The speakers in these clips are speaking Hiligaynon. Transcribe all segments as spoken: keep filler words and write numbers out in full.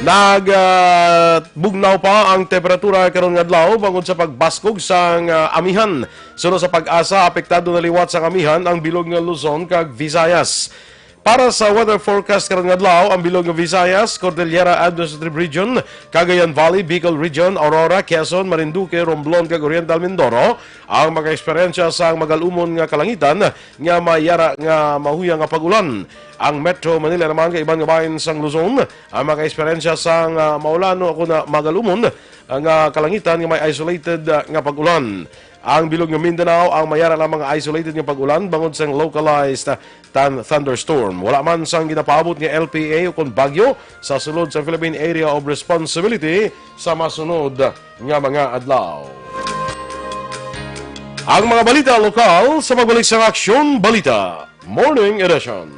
Nag, ah, bugnaw pa ang temperatura karon nga adlaw bangod sa pagbaskog sang, ah, amihan. Suno sa PAGASA, apektado na liwat sang amihan ang bilog nga Luzon kag Visayas. Para sa weather forecast karon nga adlaw, ang bilog nga Visayas, Cordillera Administrative Region, Cagayan Valley, Bicol Region, Aurora, Quezon, Marinduque, Romblon, kag Oriental Mindoro ang makaeksperyensya sang magalumon nga kalangitan nga may yara nga mahuya nga pag-ulan. Ang Metro Manila naman kag iban nga bahin sang Luzon ang makaeksperyensya sang, ah, maulano o kon, ah, magalumon, ah, nga kalangitan nga may isolated, ah, nga pag-ulan. Ang bilog nga Mindanao ang may yara lamang nga isolated nga pag-ulan bangod sang localized, ah, tan-, thunderstorm. Wala man sang ginapaabot nga L P A o kon bagyo sa sulod sa Philippine Area of Responsibility sa masunod nga mga adlaw. Ang mga balita lokal sa pagbalik sang Aksyon Balita Morning Edition.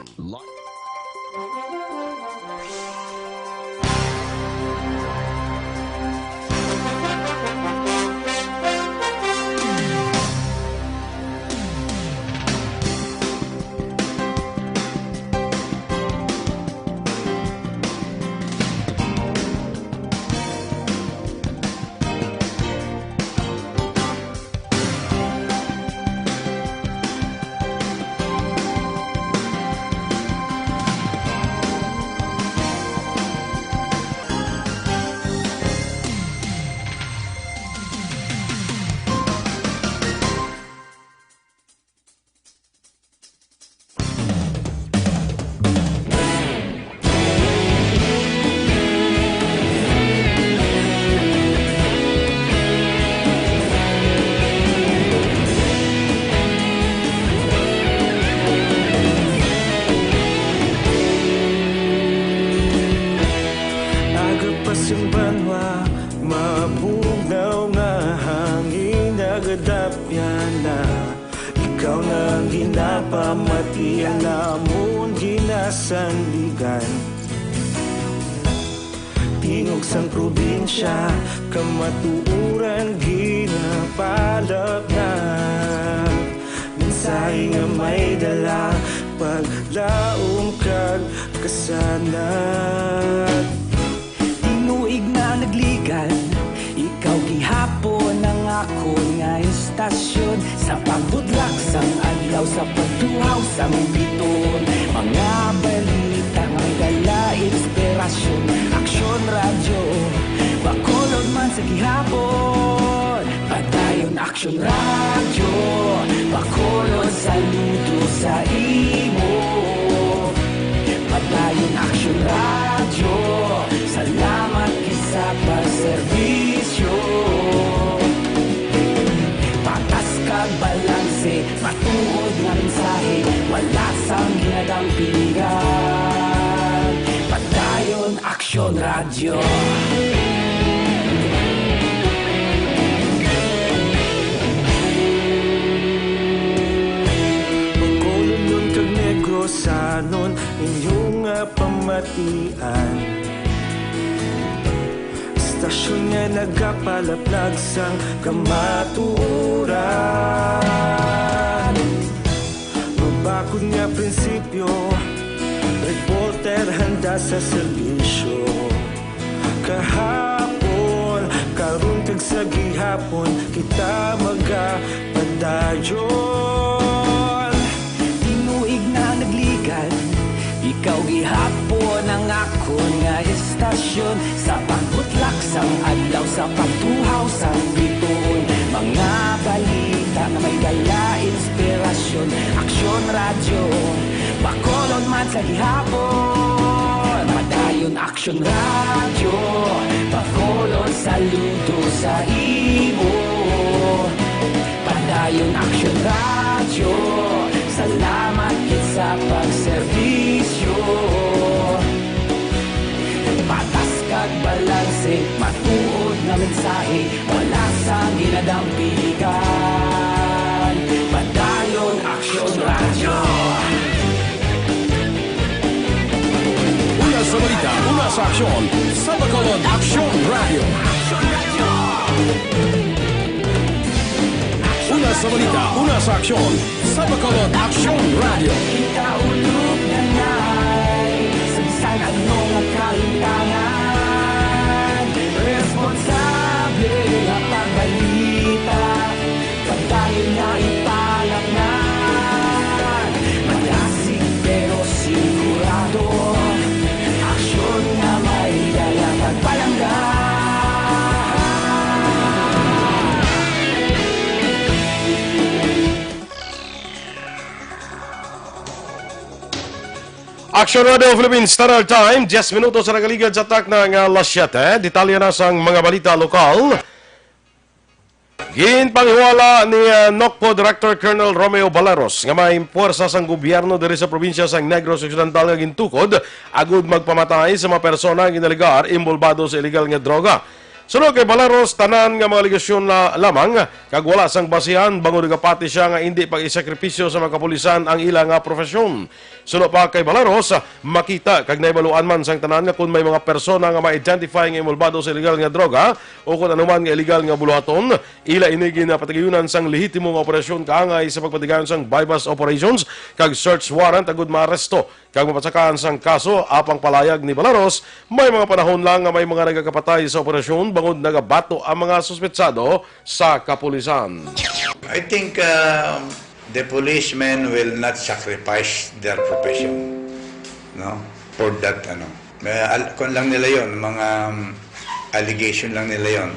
Aga pa sing banwa, mabugnaw nga hangin, nagadapyan na. Ikaw na ang ginapamati, ang amon ginasandigan. Tingog sang probinsya, kamatuoran ginapalapnag. Mensahe nga may dala, paglaom kag kasanag. Tinuig na nagligad, ikaw gihapon ang akon nga istasyon. Sa pagbutlak sang adlaw, sa pagtuhaw sang bituon, mga balita nga may dala inspirasyon. Aksyon Radyo, Bacolod man sa gihapon. Padayon Aksyon Radyo, Bacolod, saludo sa imo. Padayon Aksyon Radyo, salamat gid sa pagserbisyo. Patas kag balanse, matuod nga mensahe, wala sang ginadampigan. Padayon Aksyon Radyo. Bacolodnon kag Negrosanon, inyo nga pamatian. Istasyon nga nagapalaplag sang kamatuoran. Mabakod nga prinsipyo, reporter handa sa serbisyo. Kahapon, karon kag sa gihapon, kita magapadayon. Tinuig na nagligad, ikaw gihapon ang akon nga istasyon. Sa pagbutlak sang adlaw, sa pagtuhaw sang bituon, mga balita nga may dala inspirasyon. Aksyon Radyo, Bacolod man sa gihapon. Padayon Aksyon Radyo, Bacolod, saludo sa imo. Padayon Aksyon Radyo, salamat gid sa pagserbisyo. Patas kag balanse, matuod nga mensahe, wala sang ginadampigan. Padayon Aksyon Radyo. Una sa balita, una sa aksyon, sa Bacolod Aksyon Radyo. Una sa balita, una sa aksyon, sa Bacolod Aksyon Radyo. Kita ulog na nay, sa bisan ano nga kalimtangan. Action Radio Philippines, Standard Time, diyes minutos sa nakaligad sa takna nga alas siyete. Detalye na sang mga balita lokal. Ginpanghiwala ni, ah, NOCPO Director Colonel Romeo Baleros nga may puwersa sang gobyerno diri sa probinsya sang Negros Occidental nga gintukod agud magpamatay sa mga persona nga ginalegar inbolbado sa iligal nga droga. Suno kay Baleros, tanan nga mga alegasyon na lamang kag wala sang basihan, bangod nagapati siya nga indi pag-isakripisyo sa mga kapulisan ang ila nga profesyon. Suno pa kay Baleros, makita kag nahibaluan man sang tanan nga kon may mga persona nga ma-identify nga involbado sa iligal nga droga o kon anuman nga iligal nga buluhaton, ila ini ginapatigayonan sang lehitimo nga operasyon kaangay sa pagpatigayon sang buy-bust operations kag search warrant agud maaresto kag mapatsakaan sang kaso. Apang palayag ni Baleros, may mga panahon lang nga may mga nagakapatay sa operasyon bangod nagabato ang mga suspetsado sa kapulisan. I think um, the policemen will not sacrifice their profession, no, for that, ano. May al- kung lang nila yon, mga um, allegation lang nila yon,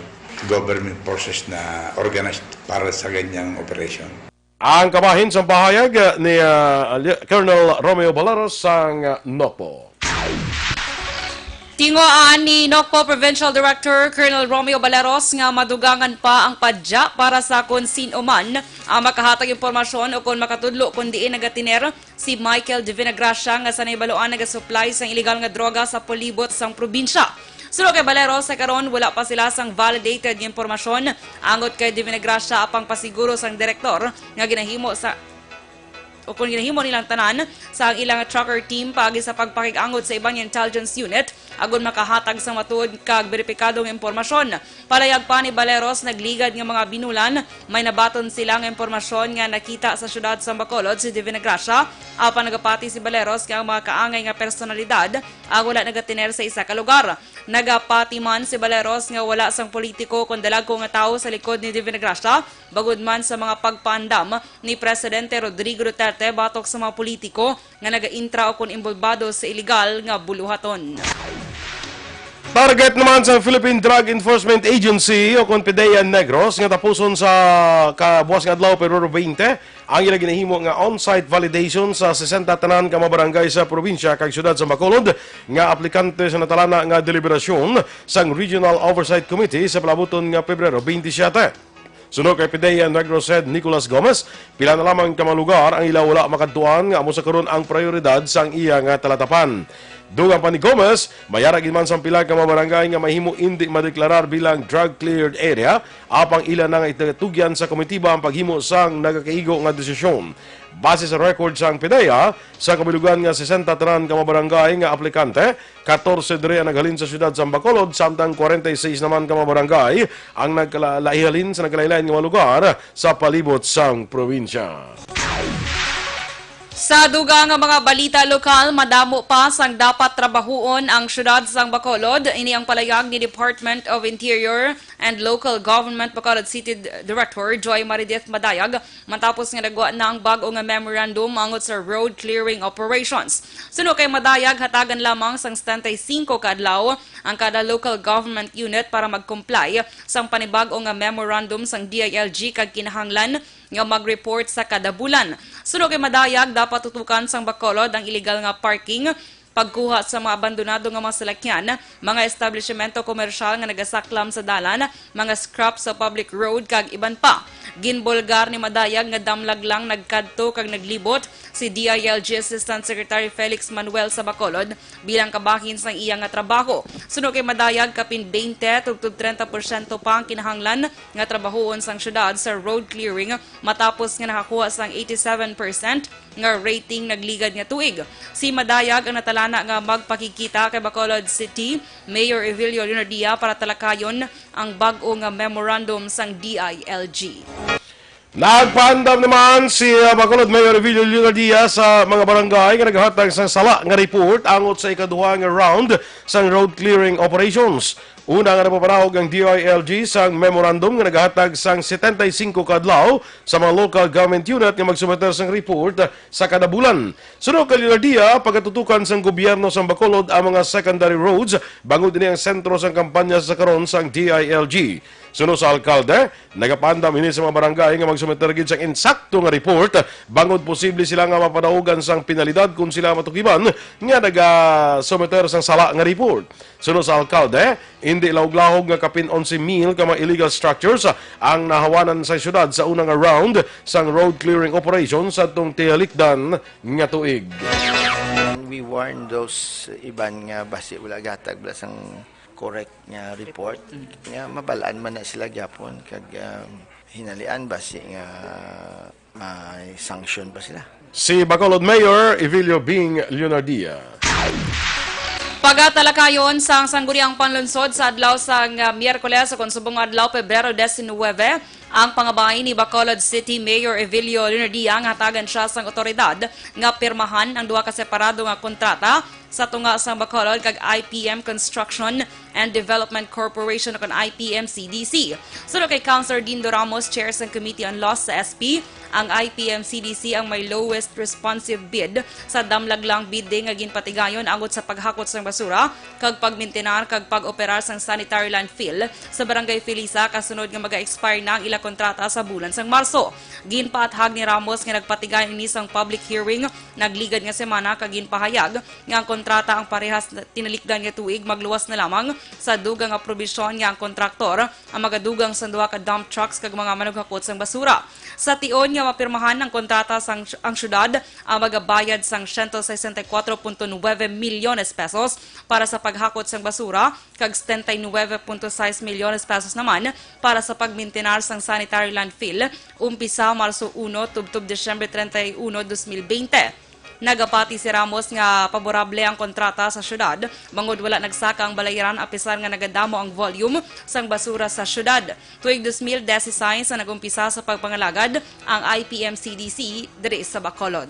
government forces na organized para sa ganyang operation. Ang kabahin sang pahayag ni, ah, Li- Colonel Romeo Baleros sang, ah, NOCPO. Tingoan ni NOCPO Provincial Director Colonel Romeo Baleros nga madugangan pa ang padya para sa kon sin-o man ang makahatag impormasyon o kon makatudlo kon diin nagatiner si Michael Divinagracia nga sa nahibaluan nagasupply sang iligal nga droga sa palibot sang probinsya. Suno kay Baleros, sa karon wala pa sila sang validated nga impormasyon angot kay Divinagracia, apang pasiguro sang direktor nga ginahimo sa o kon ginahimo nilang tanan sa ang ilang tracker team paagi sa pagpakig-angot sa iban nga intelligence unit agon makahatag sang matuod kag beripikado nga impormasyon. Palayag pa ni Baleros, nagligad nga mga binulan may nabaton sila nga impormasyon nga nakita sa siyudad sa Bacolod si Divina Gracia, apan nagapati si Baleros nga ang mga kaangay nga personalidad ang wala nagatiner sa isa ka lugar. Nagapati man si Baleros nga wala sang politiko kon dalagko nga tawo sa likod ni Divina Gracia, bangod man sa mga pagpaandam ni Presidente Rodrigo Duterte batok sa mga politiko nga nagaintra o kon inbolbado sa iligal nga buluhaton. Target naman sa Philippine Drug Enforcement Agency o kon PDEA Negros nga tapuson sa kabuas nga adlaw, Pebrero twenty, ang ila ginahimo nga on-site validation sa sesenta tanan ka mga barangay sa probinsya kag siyudad sa Bacolod nga aplikante sa natalana nga deliberasyon sang Regional Oversight Committee sa palabuton nga Pebrero twenty-seven. Suno kay PDEA Negros Head Nicolas Gomez, pila na lamang ka mga lugar ang ila wala makadtuan nga amo sa karon ang prioridad sang iya nga talatapan. Dugang pa ni Gomez, may ara gid man sang pila ka mga barangay nga mahimo indi madeklarar bilang drug cleared area, apang ila na nga itatugyan sa komitiba ang paghimo sang nagakaigo nga desisyon. Base sa record sang PDEA, sa kabilugan nga sesenta tanan ka mga barangay nga aplikante, katorse diri ang naghalin sa siyudad sang Bacolod, samtang kwarenta y seis naman ka mga barangay ang nagkala- naghalin sa nagkalain-lain nga mga lugar sa palibot sang probinsya. Sa dugang nga mga balita lokal, madamo pa sang dapat trabahuon ang siyudad sang Bacolod. Ini ang palayag ni Department of Interior and Local Government Bacolod City D- Director Joy Maridith Madayag matapos nga nagwa na ang bag-o nga memorandum angot sa road clearing operations. Suno kay Madayag, hatagan lamang sang setenta y cinco ka adlaw ang kada local government unit para mag-comply sang panibag-o nga memorandum sang D I L G kag kinahanglan nga mag-report sa kada bulan. Suno kay Madayag, dapat tutukan sang Bacolod ang illegal nga parking, pagkuha sa mga abandonado nga mga salakyan, mga establishmento komersyal nga nagasaklam sa dalan, mga scrap sa public road, kag iban pa. Ginbulgar ni Madayag nga damlag lang nagkadto kag naglibot si D I L G Assistant Secretary Felix Manuel sa Bacolod bilang kabahin sang iya nga trabaho. Suno kay Madayag, kapin twenty tubtob treinta porsyento pa ang kinahanglan nga trabahoon sang syudad sa road clearing matapos nga nakakuha sang eighty-seven percent nga rating nagligad nga tuig. Si Madayag ang natalana nga magpakigkita kay Bacolod City Mayor Evilio Leonardia para talakayon ang bag-o nga memorandum sang D I L G. Nagpaandam naman si, uh, Bacolod Mayor Evilio Leonardia sa mga barangay nga naghatag sang sala nga report angot sa ikaduha nga round sang road clearing operations. Una nga nagpapanahog ang D I L G sang memorandum nga naghatag sang setenta y cinco ka adlaw sa mga local government unit nga magsumeter sang report sa kada bulan. Suno kay Leonardia, pagatutukan sang gobyerno sang Bacolod ang mga secondary roads, bangod ini ang sentro sang kampanya sa karon sang D I L G. Suno sa alkalde, nagapaandam ini sa mga barangay nga magsumiter gid sang insakto nga report bangod posible sila nga mapadaugan sang penalidad kon sila matukiban nga nagasumiter sang sala nga report. Suno sa alkalde, indi lahog-lahog nga kapin onse mil ka mga illegal structures ang nahawanan sa syudad sa una nga round sang road clearing operation sadtong tiyalikdan nga tuig. We warn those iban nga basi wala gatag, wala sang correct nga report, nga mabalaan man na sila gyapon kag, um, hinalian basi nga may sanction pa sila. Si Bacolod Mayor Evilio Bing Leonardia. Pagatalakayon sang Sangguniang Panlunsod sa adlaw sang, ah, Miyerkules, o kon subong adlaw, Pebrero diecinuebe, ang pangabahin ni Bacolod City Mayor Evilio Leonardia nga hatagan siya sang otoridad nga pirmahan ang duha ka separado nga kontrata sa tunga sang Bacolod kag I P M Construction and Development Corporation, o kon I P M C D C. Suno kay Councilor Dindo Ramos, chair sang Committee on Laws sa S P, ang I P M C D C ang may lowest responsive bid sa damlaglang bidding nga ginpatigayon angot sa paghakot sang basura kag pagmintinar kag pag-operar sang sanitary landfill sa Barangay Felisa, kasunod nga maga-expire na ang ila kontrata sa bulan sang Marso. Ginpaathag ni Ramos nga nagpatigay ini sang public hearing nagligad nga semana kag ginpahayag nga ang kontrata ang parehas tinalikdan nga tuig magluwas na lamang sa dugang nga probisyon nga ang kontraktor ang magadugang sang duha ka dump trucks kag mga manughakot sang basura. Sa tion nga mapirmahan ang kontrata sang ang syudad ang magabayad sang siyento sesenta y kuatro punto nuwebe milyones pesos para sa paghakot sang basura kag setenta y nuwebe punto sais milyones pesos naman para sa pagmintinar sang sanitary landfill umpisa Marso uno tubtob Disyembre treinta y uno, dos mil veinte. Nagapati si Ramos nga paborable ang kontrata sa syudad bangod wala nagsaka ang balayran apisar nga nagadamo ang volume sang basura sa syudad. Tuig dos mil dieciséis ang nag-umpisa sa pagpangalagad ang I P M C D C diri sa Bacolod.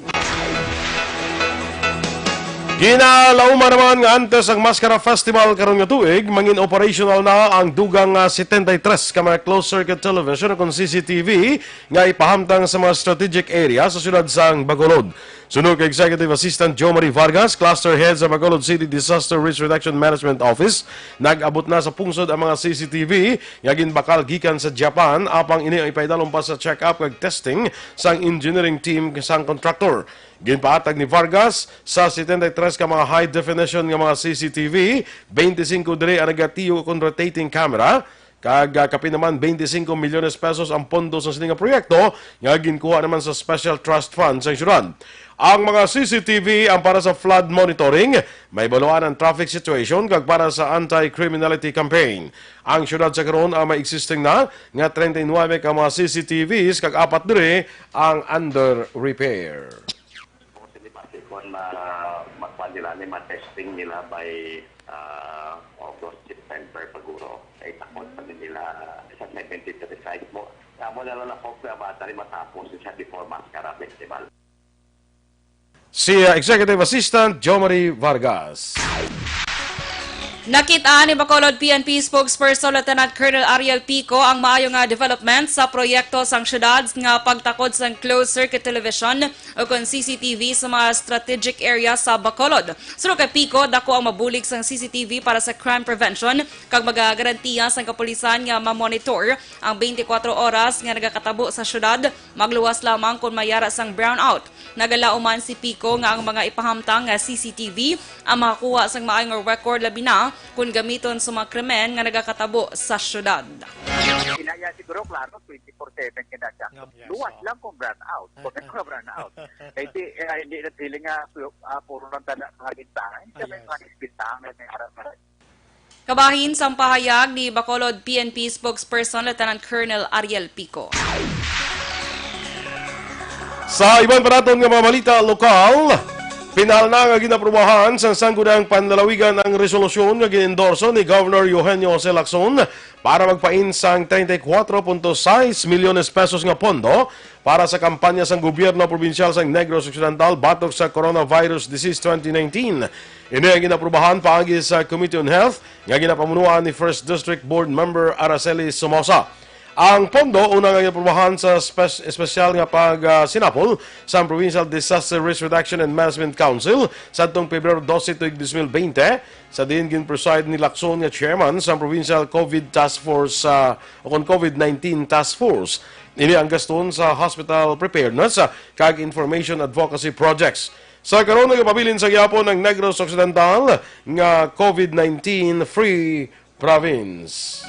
Ginalauman naman nga antes ang Mascara Festival karon nga tuig, mangin operational na ang dugang nga setenta y tres ka mga closed-circuit television o kon C C T V nga ipahamtang sa mga strategic area sa siyudad sang Bacolod. Suno kay Executive Assistant Jo Marie Vargas, Cluster Head sa Bacolod City Disaster Risk Reduction Management Office, nag-abot na sa pungsod ang mga C C T V nga ginbakal gikan sa Japan, apang ini ang ipaidalom pa sa check-up kag testing sang engineering team sang contractor. Ginpahatag ni Vargas sa setenta y tres ka mga high-definition nga mga C C T V, twenty-five diri ang nagatiyo kon rotating camera, kag, ah, kapin naman twenty-five milyones pesos ang pondo sa sini nga proyekto nga ginkuha naman sa Special Trust Fund sa syudad. Ang mga C C T V ang para sa flood monitoring, may baluan ang traffic situation, kag para sa anti-criminality campaign. Ang syudad sa karon ang may existing na nga treinta y nuebe ka mga C C T Vs, kag apat diri ang under repair. Kung sila base kon ma magkuan nila ni ma-testing nila by, ah, August, September paguro. Kay takod pa din nila sa seventy-three sites mo. Amo na lang ako nga matali matapos siya before Mascara Festival. Si, uh, Executive Assistant Jo Marie Vargas. Nakit-an ni Bacolod P N P Spokesperson Lieutenant Colonel Ariel Pico ang maayo nga development sa proyekto sang syudad nga pagtakod sang closed circuit television o kon C C T V sa mga strategic area sa Bacolod. Suno kay Pico, dako ang mabulig sang C C T V para sa crime prevention kag magagarantiya sang kapulisan nga ma-monitor ang twenty-four oras nga nagakatabo sa syudad, magluwas lamang kon may ara sang brownout. Nagalaom man si Pico nga ang mga ipahamtang nga C C T V ang makakuha sang maayo nga record, labi na kon gamiton sa mga krimen nga nagakatabo sa syudad. Inaya siguro, klaro, twenty-four seven ka na siya. Luwas lang kung brownout. Kung may mga brownout. Kaya di, eh, hindi na feeling nga, ah, puro lang tala mga bintana. Hindi siya may mga bintana, may harap-harap. Kabahin sang pahayag ni Bacolod P N P Spokesperson Lieutenant Colonel Ariel Pico. Sa iban pa naton nga mga balita lokal, pinal na nga ginaprubahan sang Sangguniang Panlalawigan ang resolusyon nga gin-endorso ni Governor Eugenio Jose Lacson para magpain sang treinta y cuatro punto seis milyones pesos nga pondo para sa kampanya sang gobyerno probinsyal sang Negros Occidental batok sa coronavirus disease twenty nineteen. Ini ang ginaprubahan paagi sa Committee on Health nga ginapamunuan ni First District Board Member Araceli Somoza. Ang pondo una nga ginaprubahan sa spes-, espesyal nga pag, ah, sinapol sa Provincial Disaster Risk Reduction and Management Council sadtong Pebrero dose tuig dos mil bente, sa diin ginpreside ni Lacson nga chairman sa Provincial COVID Task Force, ah, o kon COVID nineteen Task Force. Ini ang gaston sa hospital preparedness, ah, kag information advocacy projects. Sa karon, nagapabilin sa gihapon ang Negros Occidental nga COVID nineteen free province.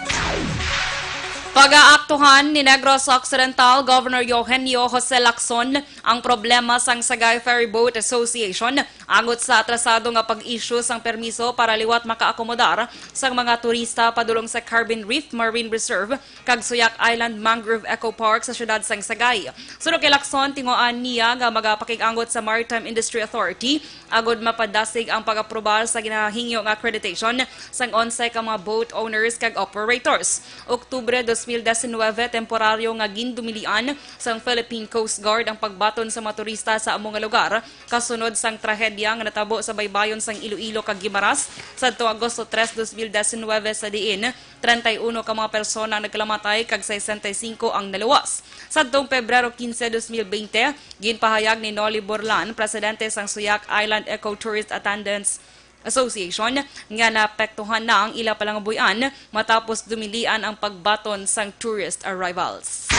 Pagaaktuhan ni Negros Occidental Governor Eugenio Jose Lacson ang problema sang Sagay Ferry Boat Association angot sa atrasado nga pag-issue sang permiso para liwat makaakomodar sang mga turista padulong sa Carbon Reef Marine Reserve kag Suyak Island Mangrove Eco Park sa siyudad sang Sagay. Suno kay Lacson, tinguhaan niya nga magapakig-angot sa Maritime Industry Authority agod mapadasig ang pag-aprobar sa ginahangyo nga accreditation sang onse ka mga boat owners kag operators. Oktubre dos mil diecinuebe, temporaryo nga gindumilian sang Philippine Coast Guard ang pagbaton sa mga turista sa amo nga lugar, kasunod sang trahedya nga natabo sa baybayon sang Iloilo kag Guimaras sadto Agosto tres, dos mil diecinuebe, sa diin treinta y uno ka mga persona ang nagkalamatay kag sesenta y cinco ang naluwas. Sadtong Pebrero quince, dos mil veinte, ginpahayag ni Nolly Borlan, presidente sang Suyak Island Eco Tourist Attendants Association, nga naapektuhan na ang ila palangabuy-an matapos dumilian ang pagbaton sang tourist arrivals.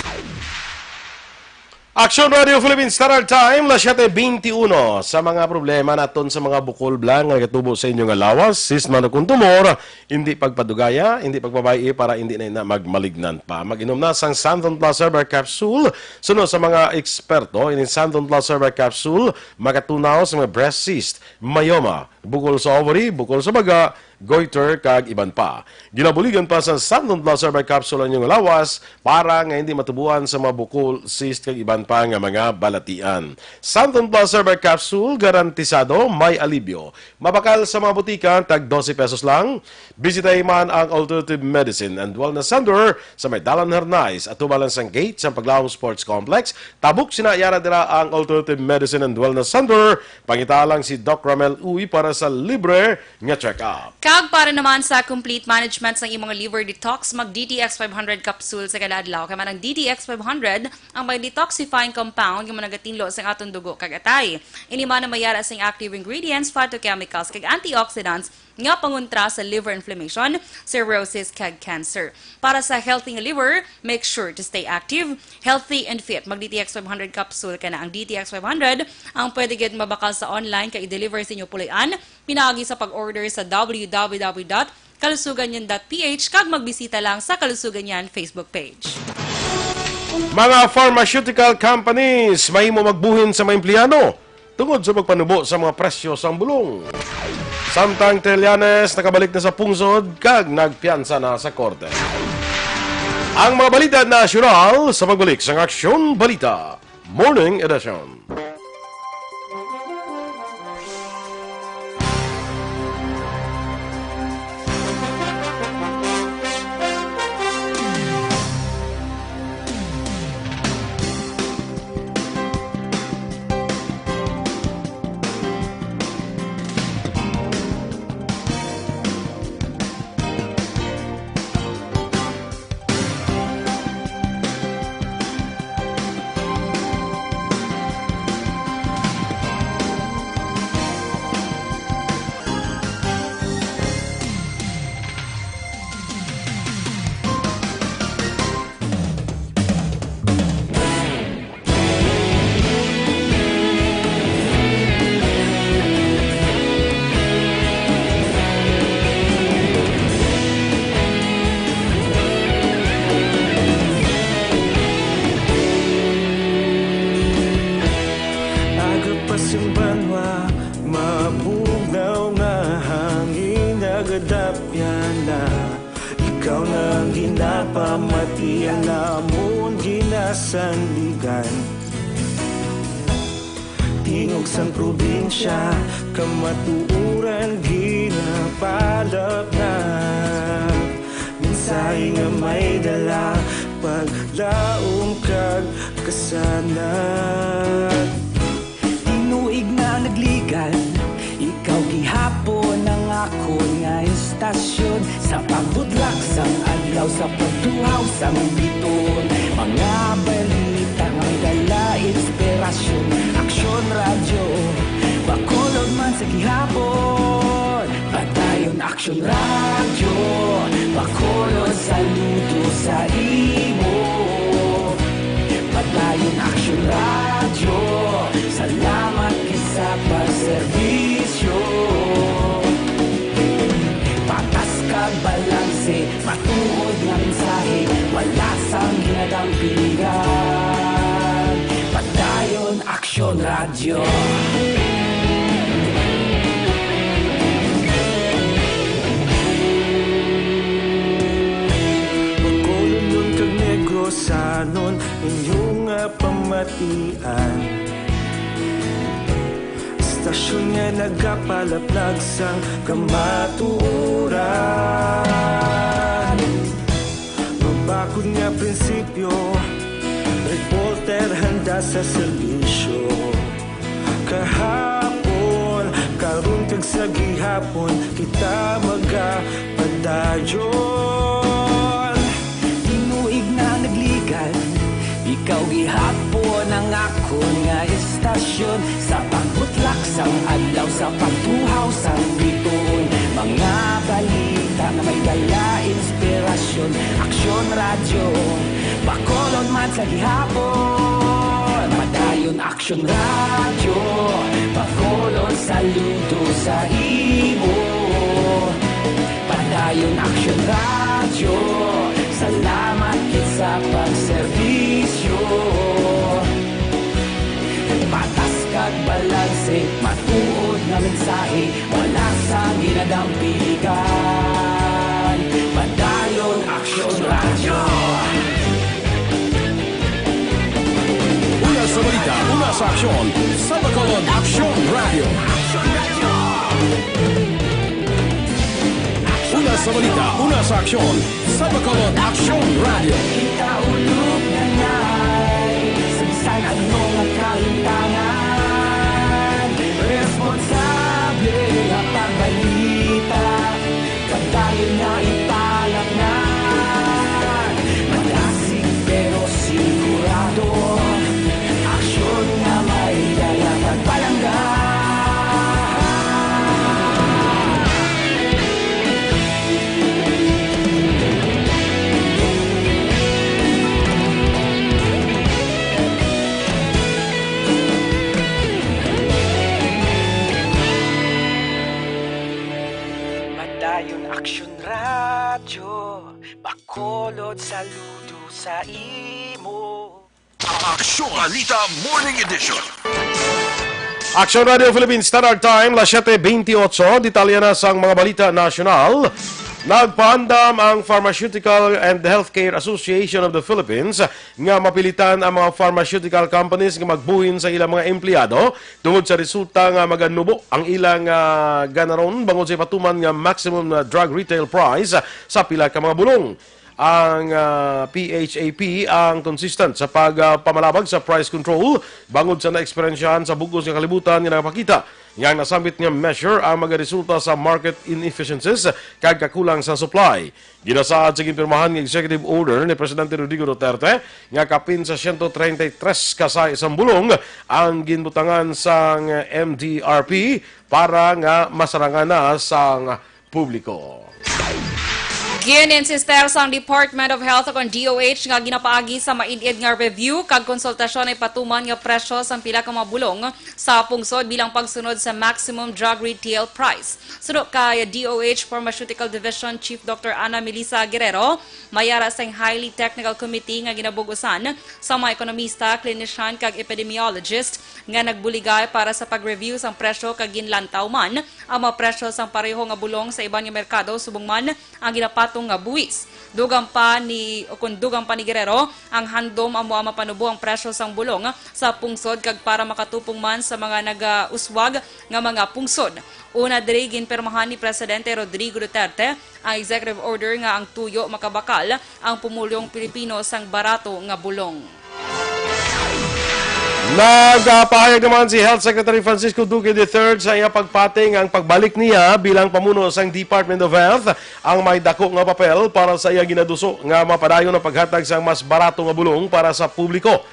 Action Radio Philippines Standard Time, las siete veintiuno. Sa mga problema naton sa mga bukol bala nga nagatubo sa inyo nga lawas, cyst man o kon tumor, hindi pagpadugaya, hindi pagpabay-i para hindi na ina magmalignant pa. Mag-inom na sang Santon Plus Herbal Capsule. Suno sa mga eksperto, ini Santon Plus Herbal Capsule makatunaw sa mga breast cyst, myoma, bukol sa ovary, bukol sa baga, goiter, kag iban pa. Ginabuligan pa sa Santon Plus Herbal Capsule ang inyong lawas para nga hindi matubuan sa mga bukol, cyst, kag iban pa nga mga balatian. Santon Plus Herbal Capsule, garantisado may alibyo. Mabakal sa mga butika, tag dose pesos lang. Bisitahi man ang Alternative Medicine and Wellness Center sa may Dalan Hernais, atubang lang sang gate sa Paglaom Sports Complex. Tabok sina Yara dira ang Alternative Medicine and Wellness Center. Pangita lang si Doc Ramel Uy para sa libre nga check-up. Kag para naman sa complete management sang imong liver detox, mag D T X five hundred capsule sa kada adlaw. Kay man ang D T X five hundred ang may detoxifying compound nga nagatinlo sang aton dugo kag atay. Ini man ang may yara sing active ingredients, phytochemicals, kag antioxidants nga pangontra sa liver inflammation, cirrhosis, kag cancer. Para sa healthy nga liver, make sure to stay active, healthy, and fit. Mag D T X five hundred capsule ka na. Ang D T X five hundred ang pwede gyud mabakal sa online kag i-deliver sa inyo puloy-an pinaagi sa pag-order sa W W W dot kalusugan yan dot P H kag magbisita lang sa Kalusugan Yan Facebook page. Mga pharmaceutical companies mahimo magbuhin sa mga empleyado tungod sa pagpanubo sa mga presyo sang bulong. Samtang Trillanes nakabalik na sa pungsod kag nagpiyansa na sa korte. Ang mga balita nasyonal sa pagbalik sang Aksyon Balita Morning Edition. Aga pa sing banwa, mabugnaw nga hangin, nagadapyan na. Ikaw na ang ginapamati, ang amon ginasandigan. Tingog sang probinsya, kamatuoran ginapalapnap. Mensahe nga may dala, paglaom kag kasanag. Tinuig na nagligad, ikaw gihapon ang akon nga istasyon. Sa pagbudlak sang adlaw, sa pagduha Sa biton, mga balita nga may dala inspirasyon. Aksyon Radyo, Bacolod man sa gihapon. Padayon Aksyon Radyo, Bacolod saludo sa imo. Padayon Aksyon Radyo, salamat gid sa pagserbisyo. Patas kag balanse, matuod nga mensahe, wala sang ginadampingan. Padayon Aksyon Radyo. Bacolodnon kag Negrosanon, inyo nga pamatian. Istasyon nga nagapalaplag sang kamatuoran. Mabakod nga prinsipyo, reporter handa sa serbisyo. Kahapon, karon kag sa gihapon, kita magapadayon. Tinuig na nagligad, ikaw gihapon ang akon nga istasyon. Sa pagbutlak sang adlaw, sa pagtuhaw sang bituon, mga balita nga may dala inspirasyon. Aksyon Radyo, Bacolod man sa gihapon. Padayon Aksyon Radyo, Bacolod saludo sa imo. Padayon Aksyon Radyo, salamat gid sa pagserbisyo. Patas kag balanse, matuod nga mensahe, wala sang ginadampingan. Padayon Aksyon Radyo. Una sa balita, una sa aksyon, sa Bacolod Aksyon Radyo. Una sa balita, una sa aksyon, sa Bacolod Aksyon Radyo. Kita ulog na ngay, sa bisan ano nga kalimtangan, responsable nga pagbalita, padayon na ipalatnan. Madasig pero sigurado, aksyon nga may dala pagpalangga. Padayon Aksyon Radyo, Bacolod saludo sa imo. Aksyon Balita Morning Edition. Aksyon Radio Philippines Standard Time, las siete veintiocho. Detalye na sang mga balita nasyonal. Nagpaandam ang Pharmaceutical and Healthcare Association of the Philippines nga mapilitan ang mga pharmaceutical companies nga magbuhin sa ilang mga empleyado tungod sa resulta nga maganubo ang ilang, ah, ganaron bangod sa ipatuman nga maximum, ah, drug retail price sa pila ka mga bulong. Ang, ah, P H A P ang consistent sa pag, ah, pamalabag sa price control bangod sa naeksperyensyahan sa bug-os nga kalibutan nga nagapakita nga ang nasambit nga measure ang magaresulta sa market inefficiencies kag kakulang sa supply. Ginasaad sa ginpirmahan nga executive order ni Presidente Rodrigo Duterte nga kapin sa siyento treinta y tres ka sahi sang bulong ang ginbutangan sang M D R P para nga masarangan na sang publiko. Gin-insister sang Department of Health kon D O H nga ginapaagi sa maid-id nga review kag konsultasyon ang ipatuman nga presyo sang pila ka mga bulong sa pungsod bilang pagsunod sa maximum drug retail price. Suno kay D O H Pharmaceutical Division Chief Doctor Ana Melissa Guerrero, may ara sang highly technical committee nga ginabug-usan sa mga ekonomista, klinisyan, kag epidemiologist nga nagbuligay para sa pag-review sang presyo kag ginlantaw man ang mga presyo sang pareho nga bulong sa iban nga merkado subong man ang ginapatong nga buwis. Dugang pa ni, o kon dugang pa ni Guerrero, ang handom amo ang mapanubo ang presyo sang bulong sa pungsod kag para makatupong man sa mga nagauswag nga mga pungsod. Una diri, ginpirmahan ni Presidente Rodrigo Duterte ang executive order nga ang tuyo makabakal ang pumulyong Pilipino sang barato nga bulong. Nagpahayag naman si Health Secretary Francisco Duque the third sa iya pagpati nga ang pagbalik niya bilang pamuno sang Department of Health ang may dako nga papel para sa iya ginaduso nga mapadayon ang paghatag sang mas barato nga bulong para sa publiko.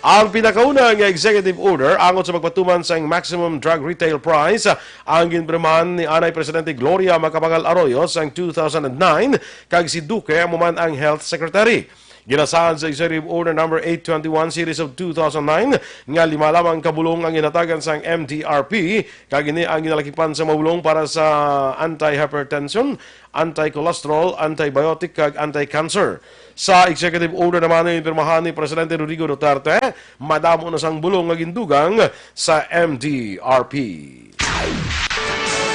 Ang pinakauna nga executive order angot sa pagpatuman sang maximum drug retail price ang ginpirmahan ni anay Presidente Gloria Macapagal Arroyo sang two thousand nine, kag si Duque amo man ang health secretary. Ginasaad sa Executive Order Number eight twenty-one Series of two thousand nine nga lima lamang ka bulong ang ginhatagan sang M D R P, kag ini ang ginalakipan sa mga bulong para sa anti-hypertension, anti-cholesterol, antibiotic, kag anti-cancer. Sa Executive Order naman nga ginpirmahan ni Presidente Rodrigo Duterte, madamo na sang bulong nga gindugang sa M D R P.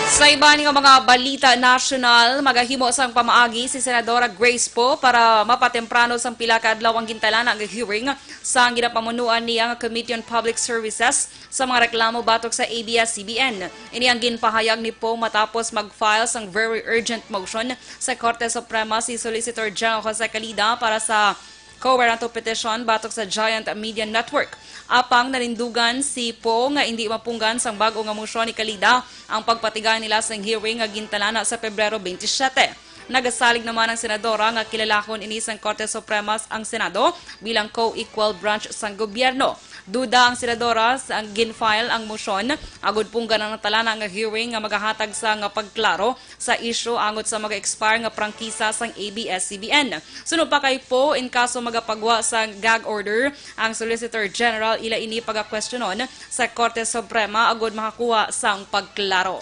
Sa iban nga mga balita nasyonal, magahimo sang pamaagi si Senadora Grace Poe para mapatemprano sang pila ka adlaw ang gintalana nga hearing sa ginapamunuan niya nga Committee on Public Services sa mga reklamo batok sa A B S C B N. Ini ang ginpahayag ni Poe matapos mag-file sang very urgent motion sa Korte Suprema si Solicitor General Jose Calida para sa co-warranto petition batok sa Giant Media Network. Apang nanindugan si Poe nga indi mapunggan sang bag-o nga motion ni Calida ang pagpatigay nila sang hearing nga gintalana sa Pebrero twenty-seven. Nagasalig naman ang senadora nga kilalahon ini sang Korte Suprema ang Senado bilang co-equal branch sang gobyerno. Duda ang senadora sa gin-file ang motion agud punggan ang natalana nga hearing nga magahatag sa nga pagklaro sa isyu angot sa mag-expire nga prangkisa sang A B S C B N. Suno pa kay Poe, in kaso magapagwa sa gag order ang Solicitor General, ila ini pagakwestiyonon sa Korte Suprema agud makakuha sang pagklaro.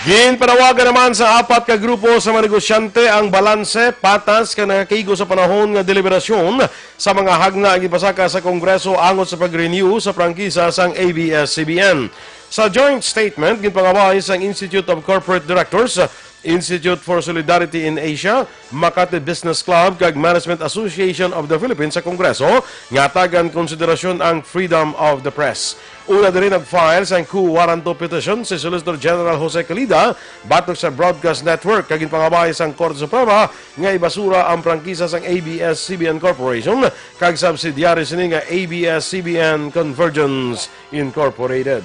Ginpanawagan naman sa apat ka grupo sa mga negosyante ang balanse, patas, kag nakakigo sa panahon nga deliberasyon sa mga hagna nga ginpasaka sa Kongreso angot sa pag-renew sa prangkisa sang A B S C B N. Sa joint statement, ginpangabay sang Institute of Corporate Directors, Institute for Solidarity in Asia, Makati Business Club, kag Management Association of the Philippines sa Kongreso nga tagan konsiderasyon ang freedom of the press. Una diri nag-file sang quo warranto petition si Solicitor General Jose Calida batok sa Broadcast Network, kag ginpangabay sang Korte Suprema nga ibasura ang prangkisa sang A B S C B N Corporation kag subsidiary sini nga A B S C B N Convergence Incorporated.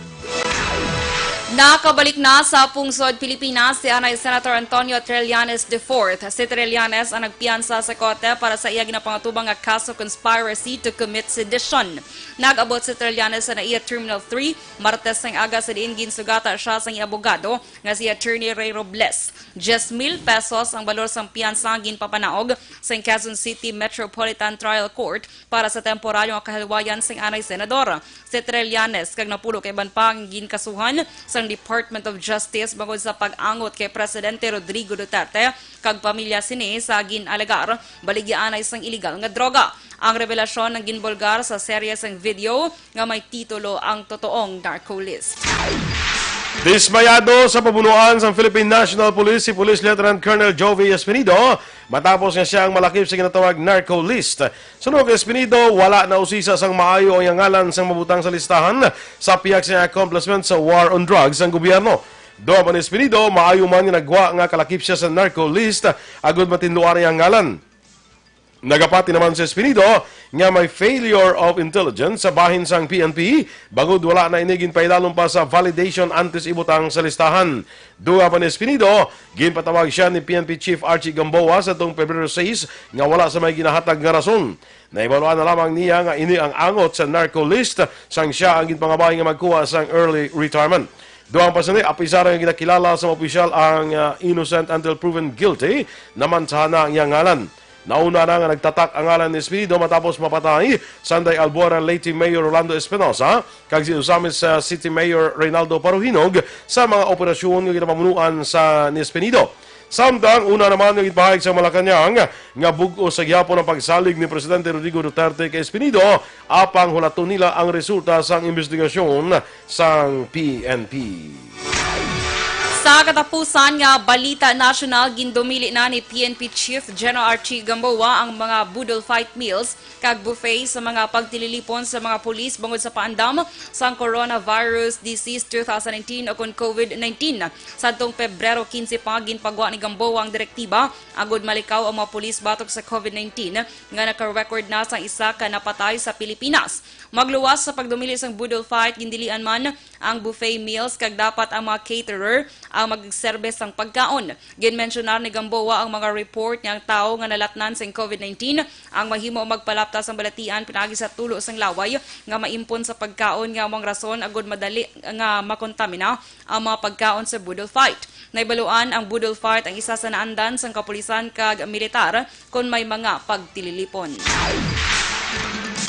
Nakabalik na sa pungsod Pilipinas si anay Senator Antonio Trillanes the fourth. Si Trillanes ang nagpiyansa sa korte para sa iya ginapangatubang nga kaso conspiracy to commit sedition. Nag-abot si Trillanes sa NAIA Terminal three Martes sang aga, sa diin ginsugata siya sang iya abogado nga si Attorney Ray Robles. Diyes mil pesos ang balor sang piyansa ang ginpapanaog sang Quezon City Metropolitan Trial Court para sa temporaryo nga kahalwayan sang anay senador. Si Trillanes kag napulo ka iban pa ang ginkasuhan sang Department of Justice bangod sa pag-angot kay Presidente Rodrigo Duterte kag pamilya sini sa gin-alegar baligya anay sang iligal nga droga. Ang revelasyon ang ginbulgar sa serye sang video nga may titulo Ang Totoong Narco List. Dismayado sa pamunuan sang Philippine National Police si Police Lieutenant Colonel Jovi Espinido matapos nga siya ang malakip sa ginatawag narco list. Suno kay Espinido, wala na usisa sang maayo ang iyang ngalan sang mabutang sa listahan sa pihak sa iyang accomplishment sa war on drugs sang gobyerno. Dugang pa ni Espinido, maayo man nga nagwa nga kalakip siya sa narco list agud matinluan ang iyang ngalan. Nagapati naman si Espinido nga may failure of intelligence sa bahin sang P N P, bangod wala na ini ginpaidalom pa sa validation antes ibutang sa listahan. Dugang pa ni Espinido, ginpatawag siya ni P N P Chief Archie Gamboa sa tong Pebrero sais nga wala sa may ginahatag nga rason. Nahibaluan na lamang niya nga ini ang angot sa narco list sang siya ang ginpangabay nga magkuha sang early retirement. Dugang pa sini, apisar nga ginakilala sa mga opisyal ang, ah, innocent until proven guilty, namansahan na ang iyang ngalan. Nauna na nga nagtatak ang ngalan ni Espinido matapos mapatay si Inday Albuera Leyte Mayor Rolando Espinosa kag si Ozamiz, ah, City Mayor Reynaldo Paruhinog sa mga operasyon nga ginapamunuan sa ni Espinido. Samtang una naman nga ginpahayag sa Malacañang nga bug-os sa gihapon ang pagsalig ni Presidente Rodrigo Duterte kay Espinido, apang hulaton nila ang resulta sang imbestigasyon sang P N P. Sa katapusan nga balita nasyonal, gindumili na ni P N P Chief General Archie Gamboa ang mga boodle fight meals kag buffet sa mga pagtililipon sa mga pulis bangod sa paandam sang coronavirus disease two thousand nineteen o kon COVID nineteen. Sadtong Pebrero quince pa, ginpagwa ni Gamboa ang direktiba agud malikaw ang mga pulis batok sa COVID nineteen nga naka-record na sang isa ka napatay sa Pilipinas. Magluwas sa pagdumili sang boodle fight, gindilian man ang buffet meals kag dapat ang mga caterer ang magserbe sang pagkaon. Ginmensyonar ni Gamboa ang mga report nga ang tawo nga nalatnan sang COVID nineteen ang mahimo magpalapta sang balatian pinaagi sa tulo sang laway nga maimpon sa pagkaon nga amo ang rason agud madali nga makontamina ang mga pagkaon sa boodle fight. Nahibaluan ang boodle fight ang isa sa naandan sang kapulisan kag militar kon may mga pagtililipon.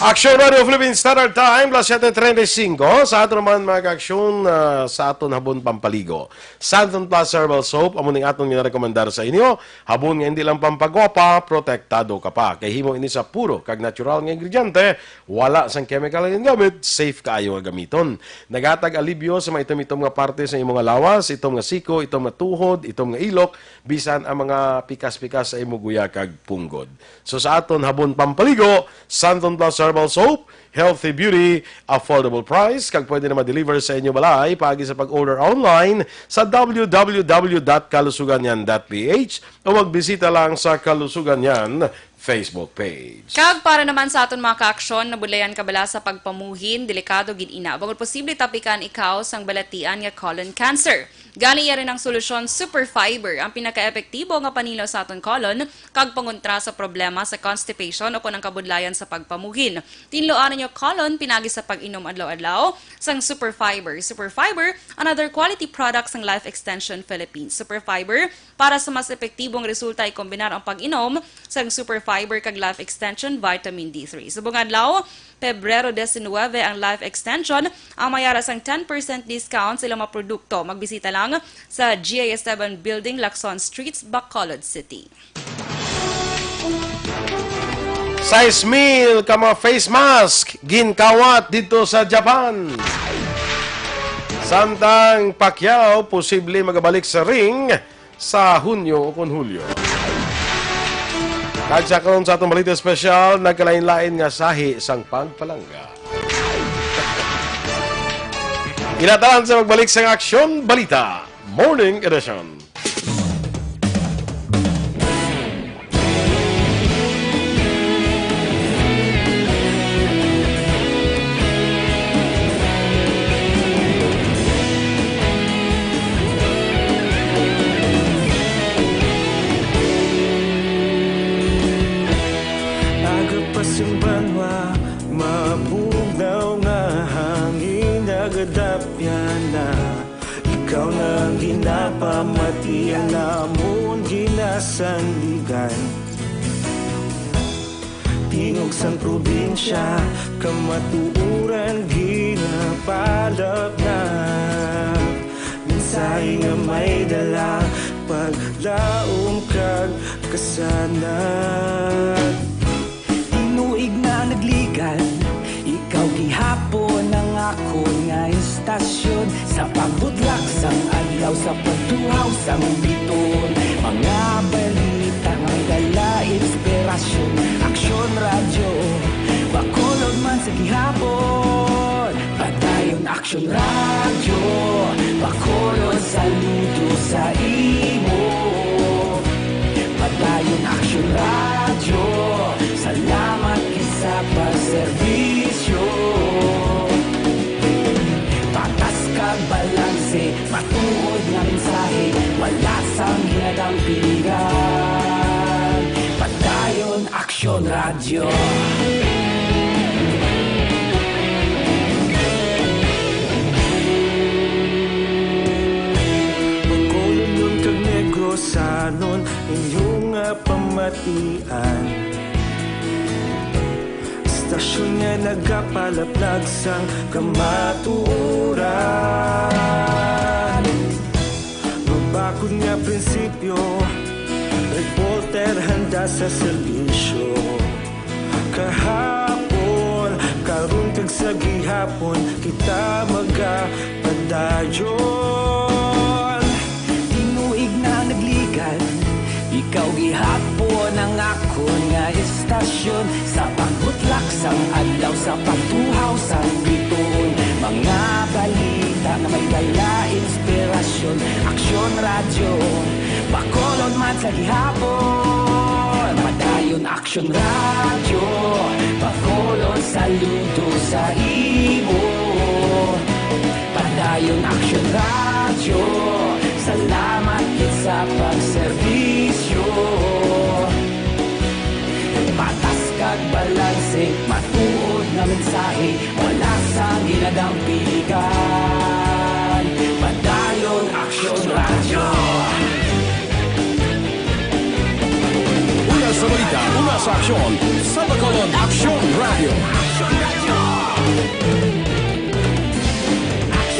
Aksyon Radio Philippine Standard Time, alas siyete treinta y cinco. Sa aton naman mga aksyon, ah, sa aton habon pampaligo. Santon Plus Herbal Soap, amo ning aton ginarekomendar sa inyo. Habon nga hindi lang pampagwapa, protektado ka pa. Kay himo ini sa puro kag natural nga ingrediente, wala sang chemical nga gingamit, safe kaayo nga gamiton. Naghatag alibyo sa mga itom-itom nga parte sa imong lawas, itom nga siko, itom nga tuhod, itom nga ilok, bisan ang mga pikas-pikas sa imo guya kag punggod. So sa aton habon pampaligo, Santon Plus Herbal Soap, healthy beauty, affordable price, kag pwede na ma-deliver sa inyo balay paagi sa pag-order online sa w w w dot kalusuganyan dot p h o magbisita lang sa Kalusuganyan Facebook page. Kag para naman sa aton mga kaaksyon, nabudlayan ka bala sa pagpamuhin? Delikado gid ina, bangod posible tapikan ikaw sang balatian nga colon cancer. Gani, yari ang solusyon, Super Fiber, ang pinakaepektibo nga panilo sa aton colon kag pangontra sa problema sa constipation o kon ang kabudlayan sa pagpamuhin. Tinluan ninyo colon pinaagi sa pag-inom adlaw-adlaw sang Super Fiber. Super Fiber, another quality product sang Life Extension Philippines. Super Fiber, para sa mas epektibong resulta, ikombinar ang pag-inom sang Super Fiber kag Life Extension Vitamin D three. Subong adlaw, Pebrero diecinuebe, ang Life Extension ang mayara sang ten percent discount sa ilang mga produkto. Magbisita lang sa G I S seven Building, Lacson Streets, Bacolod City. Sais mil ka mga face mask ginkawat didto sa Japan. Samtang Pacquiao posible magabalik sa ring sa Hunyo o kon Hulyo. Kag sa karon sa atong balita espesyal, nagkalain-lain nga sahi sang pagpalangga. Ina tanan sa pagbalik sang Aksyon Balita Morning Edition. Aga pa sing banwa, mabugnaw nga hangin, nagadapyan na. Ikaw na ang ginapamatian namon, ginasandigan. Tingog sang probinsya, kamatuoran ginapalapnap. Mensahe nga may dala, paglaom kag kasanag. Tinuig na nagligan, ikaw gihapon ang akon nga istasyon. Sa pagbutlak sang adlaw, sa pagtuhaw sang biton, mga balita nga dala inspirasyon. Aksyon Radyo, Bacolod man sa gihapon. Padayon Aksyon Radyo, Bacolod, saludo sa imo. Padayon Aksyon Radyo, salamat gid sa pagserbisyo. Patas kag balanse, matuod nga mensahe, wala sang ginadampingan. Padayon Aksyon Radyo. Bacolodnon kag Negrosanon, inyo nga pamatian. Istasyon nga nagapalaplag sang kamatuoran. Mabakod nga prinsipyo, reporter handa sa serbisyo. Kahapon, karon kag sa gihapon, kita magapadayon. Ikaw gihapon ang akon nga istasyon, sa pagbutlak sang adlaw, sa pagtuhaw sang bituon. Mga balita nga may dala inspirasyon. Aksyon Radyo, Bacolod man sa gihapon. Padayon Aksyon Radyo, Bacolod saludo sa imo. Padayon Aksyon Radyo, salamat gid sa pagserbisyo. Patas kag balanse, matuod nga mensahe, wala sang ginadampigan. Padayon Aksyon Radyo. Una sa balita, una sa aksyon, sa Bacolod Aksyon Radyo.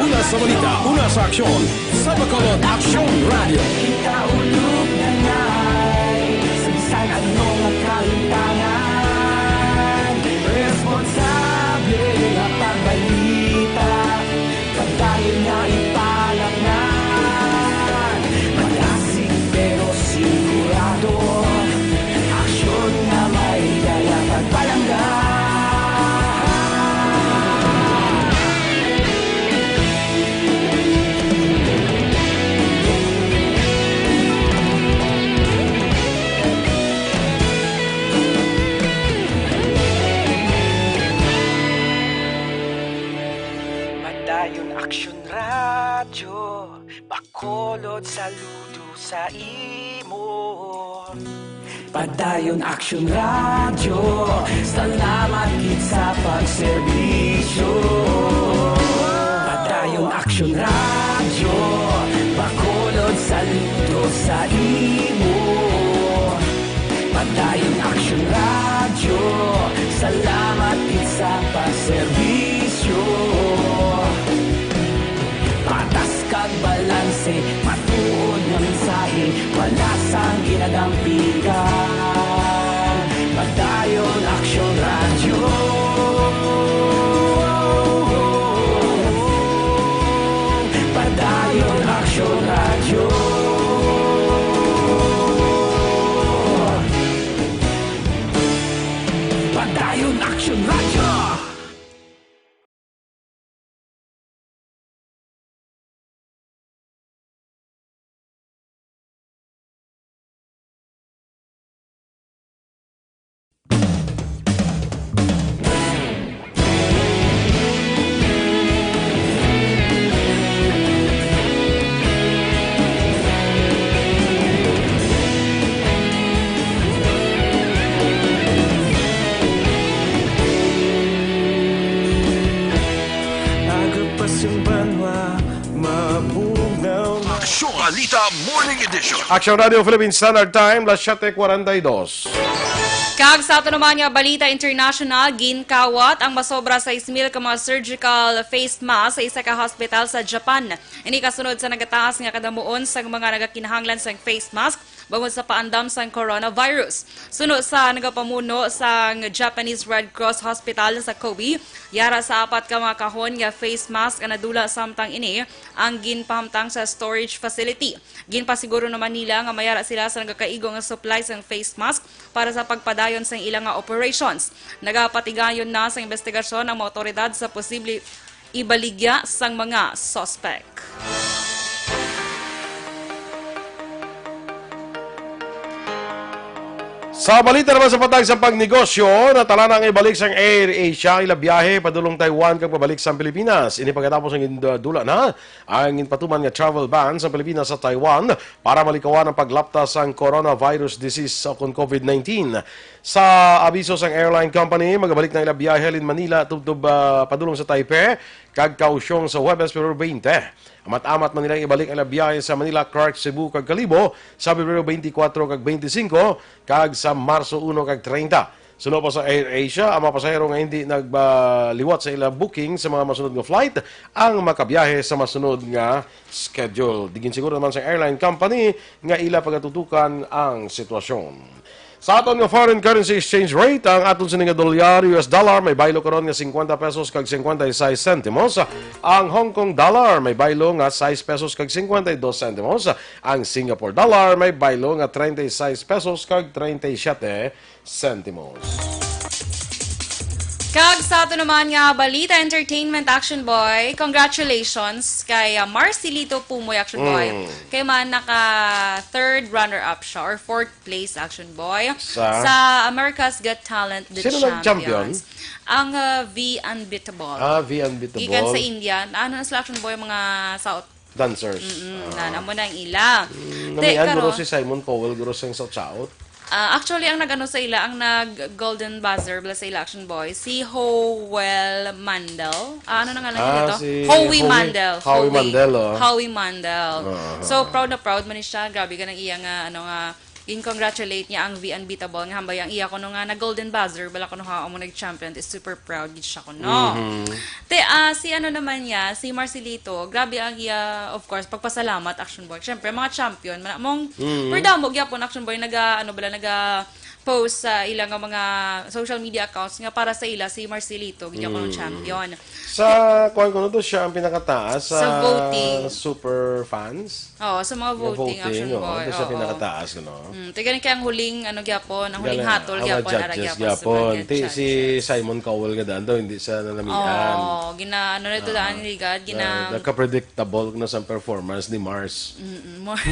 Una sa balita, una sa aksyon, sa Bacolod Aksyon Radyo. Kita ulog na ngay, sa bisan ano nga kahintangan, responsable nga pagbalita. Padayon nga ipalaknag, malasig pero sigurado. Aksyon nga may dala pagpalangga. Padayon Aksyon Radyo, Bacolod saludo sa imo. Padayon Aksyon Radyo, salamat gid sa pagserbisyo. Padayon Aksyon Radyo, Bacolod saludo sa imo. Padayon Aksyon Radyo, salamat gid sa pagserbisyo. Patas kag balanse, matuod nga mensahe, wala sang ginadampigan. Padayon Aksyon Radyo. Padayon Aksyon Radyo. Padayon Aksyon Radyo. Agapas ang banwa, mabugnaw na. Aksyon Balita Morning Edition. Aksyon Radio Philippine Standard Time, las siete cuarenta y dos. Kag sa ato naman nga balita international, ginkawat ang masobra sais mil ka mga surgical face mask sa isa ka hospital sa Japan. Ini kasunod sa nagataas nga kadamuon sang mga nagakinahanglan sang face mask bangod sa paandam sang coronavirus. Suno sa nagapamuno sang Japanese Red Cross Hospital sa Kobe, yara sa apat ka mga kahon nga face mask ang nadula, samtang ini ang ginpahamtang sa storage facility. Ginpasiguro naman nila nga mayara sila sa nagakaigo nga supply sang face mask para sa pagpadayon sang ila nga operations. Nagapatigayon na sa investigasyon ang mga awtoridad sa posible ibaligya sang mga suspek. Sa balita naman sa patag sa pagnegosyo, natala na ang ibalik sang Air Asia ila biyahe padulong Taiwan kag pabalik sa Pilipinas. Ini pagkatapos ang gindula na ang ginpatuman nga travel ban sa Pilipinas sa Taiwan para malikawan ang paglapta sang coronavirus disease o kon covid nineteen. Sa abiso sang airline company, magabalik na ila biyahe halin Manila tubtob, ah, padulong sa Taipei kag Kaohsiung sa Huwebes, Pebrero twenty. Amat-amat man nila ibalik ang ila biyahe sa Manila, Clark, Cebu kag Kalibo sa Pebrero twenty-four kag twenty-five kag sa Marso uno kag treinta. Suno pa sa Air Asia, ang mga pasahero nga hindi nagliwat sa ila booking sa mga masunod nga flight ang makabiyahe sa masunod nga schedule. Di ginsiguro naman sa airline company nga ila pagatutukan ang sitwasyon. Sa aton nga foreign currency exchange rate, ang aton sini nga dolyar, U S dollar, may baylo karon nga cincuenta pesos kag cincuenta y seis centimos. Ang Hong Kong dollar may baylo nga sais pesos kag cincuenta y dos centimos. Ang Singapore dollar may baylo nga treinta y seis pesos kag treinta y siete centimos. Kag sa ato naman nga balita, entertainment, Action Boy, congratulations kay ah, Marcelito Pumoy, Action Boy. Kay man naka third runner-up siya or fourth place, Action Boy, Sa? sa America's Got Talent The Sino nag-champion? Champions. Ang ah, V Unbeatable. Ah, V Unbeatable. Gikan sa India. Ano na sila, Action Boy, mga South Dancers. Mm, na, namo na ang ila. Mm, Te, namian guro karon, si Simon Cowell, guro sang South South. ah, actually, ang nag-ano sa ila, ang nag-golden buzzer bala sa ila, Action Boy, si Howell Mandel. Ah, ano na nga lang Ah, nito? si Howie Howie- Mandel. Howie Mandel, oh. Howie Mandel. Ah. So, proud na proud man siya. Grabe ka ng iya nga, ano nga, in-congratulate niya ang V Unbeatable nga hambay ang iya kuno nga na golden buzzer bala kuno ha, amo nag-champion, is super proud gid siya kuno. Mhm. Te, ah, si ano naman niya, si Marcelito, grabe ang iya, of course, pagpasalamat, Action Boy. Siyempre, mga champion man mong Mhm. pero damo gyapon, Action Boy, naga ano bala, naga post sa ila nga mga social media accounts nga para sa ila si Marcelito gid kuno ang champion. Sa kuan ko to, siya ang pinakataas sa, Sa voting. Super Fans. Oo, sa mga Nga voting, Action oo, Boy. ito siya Oo. Pinakataas, no? Mm, tiga ni kay ang huling ano gyapon, ang huling Gana, hatol ang mga gyapon, ara judges gyapon sa gyapon. mga Ti, si judges. Simon Cowell nga daan daw, hindi siya nanamian. Oh, gina ano na ito daan, ligad, gina Na, nagka-predictable na sa performance ni Mars. Mm, more.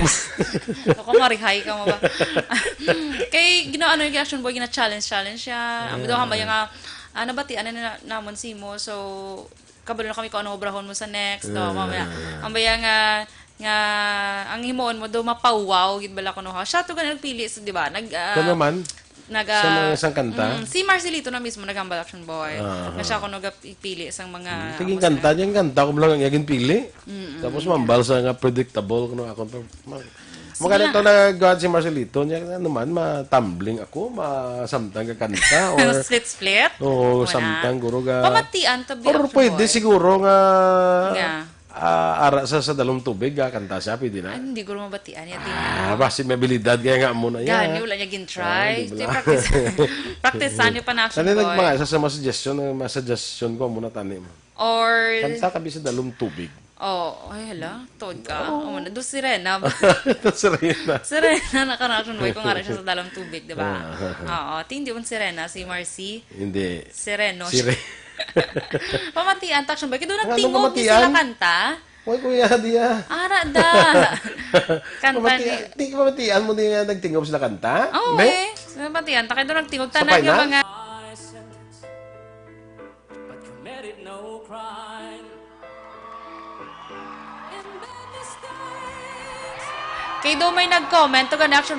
Ako marihay ka mo ba? Kay gina ano yung Action Boy, gina challenge challenge siya. Ang daw hambay nga ano ba ti ano na namon si mo, so kabalo na kami kung ano obrahon mo sa next. No, mamaya. Ang baya nga nga ang himuon mo do mapawaw gid bala kuno ha. Siya to ka nagpili sa, di ba? Nag ah, Ano man? Naga, Sa mga isang kanta? Mm, si Marcelito na mismo naghambal, Action Boy. Aha. Nga siya kuno gapili sang mga Sige, kanta niya, ang kanta ko lang ang iyang pili. Tapos mambal sa nga predictable kuno ako. Ma- Mga ganito na gawad si Marcelito niya, ano man, ma-tumbling ako, ma-samtang ka kanta, or Split-split? Oo, Wala. Samtang guro ga Pamatian to be, Or Action pwede Boy. Siguro nga Nga. Ah, ara sa sa dalom tubig ga kanta siya, pwede na. Ay, hindi ko mabatian niya. Ah, basi may abilidad kaya nga mo na iya. Gani, wala niya gin-try. Ah, di ba? Practice, practice niyo pa na, Action Tani nag Boy. Mga isa sa mga suggestion, mga suggestion ko muna tani mo. Or, Kanta ka bi sa dalom tubig. Oh, ay hala, tuod ka. Oh, na, do sirena. Serena. Sirena na ka na, Action Boy, kung ara siya sa dalom tubig, di ba? Ah. Oo, ti hindi un sirena, si Marcy. Hindi. Sereno. Sire- Pamatian, ta, Action Boy. Kaya doon Ang ano nagtingog, di pamatian? Sila kanta. Uy, kuya, diya. Ara da. Kanta ni... Pamati- Di ka pamatian mo din nga nagtingog sila kanta? Oo, Be? Eh. Pamatian, ta, kaya doon nagtingog. Sa Tanan yung final? mga... But committed no crime. Kay do may nag-comment to gani, Action.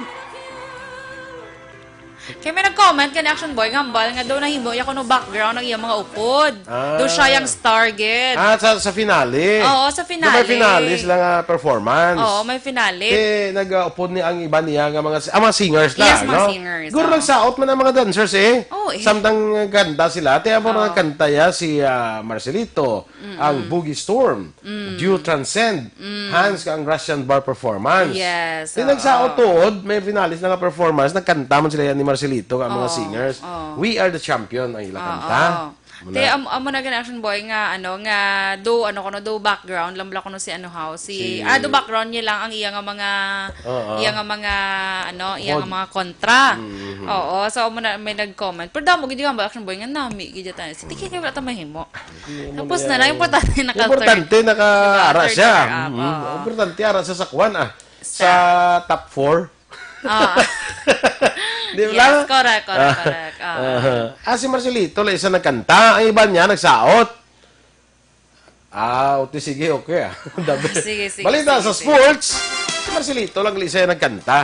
Kay may nag-comment gani, Action Boy, nga hambal nga daw nahimo niya kuno background ang iyang mga upod. Ah. Do siya yung star gid. Ah, sa, sa finale. Oo, sa Di ba may finale. finale sila nga performance. Oo, may finale. Eh, nag-upod ni ang iban niya nga mga, ah, mga singers lang, Yes, mga no? Singers, Guro oo. Nagsaot man ang mga dancers eh. Oo, eh. Samtang ganda sila, tiyan mo Oo. Nagkanta ya si ah, Marcelito, ang Boogie Storm, Duo Transcend, Hans ka ang Russian bar performance. Yes, Di oo. Nagsaot tuod, may finalist na nga performance, nagkanta man sila yan ni Marcelito, ang mga Oo, singers. oo. We are the champion, ang ila Oo. kanta. Muna. Te, am, amo na gani, Action Boy, nga ano, nga do ano kuno, do background lang bala kuno si ano, how si, Si- ah, do background niya lang ang iya nga mga Oo. iya nga mga ano, iya nga Hod- mga kontra. Mhm. Oo, so amo na may nag-comment. Pero damo gid yung Action Boy nga nami gid ta. Si tiki kay wala ta mahimo. Hindi mo Tapos niya- na lang, importante naka Importante naka ara Diba? siya. Third runner-up, Mhm. oo. Importante ara sa sakwan ah. Sa top four. Ah. Di Yes, ba? correct, correct, correct. Ah. Ah, si Marcelito lang isa nagkanta, ang iban niya nagsaot. Ah, uti, sige, okay ah. The best. Sige, sige, Balita sige, sa sige. Sports, si Marcelito lang isa nagkanta.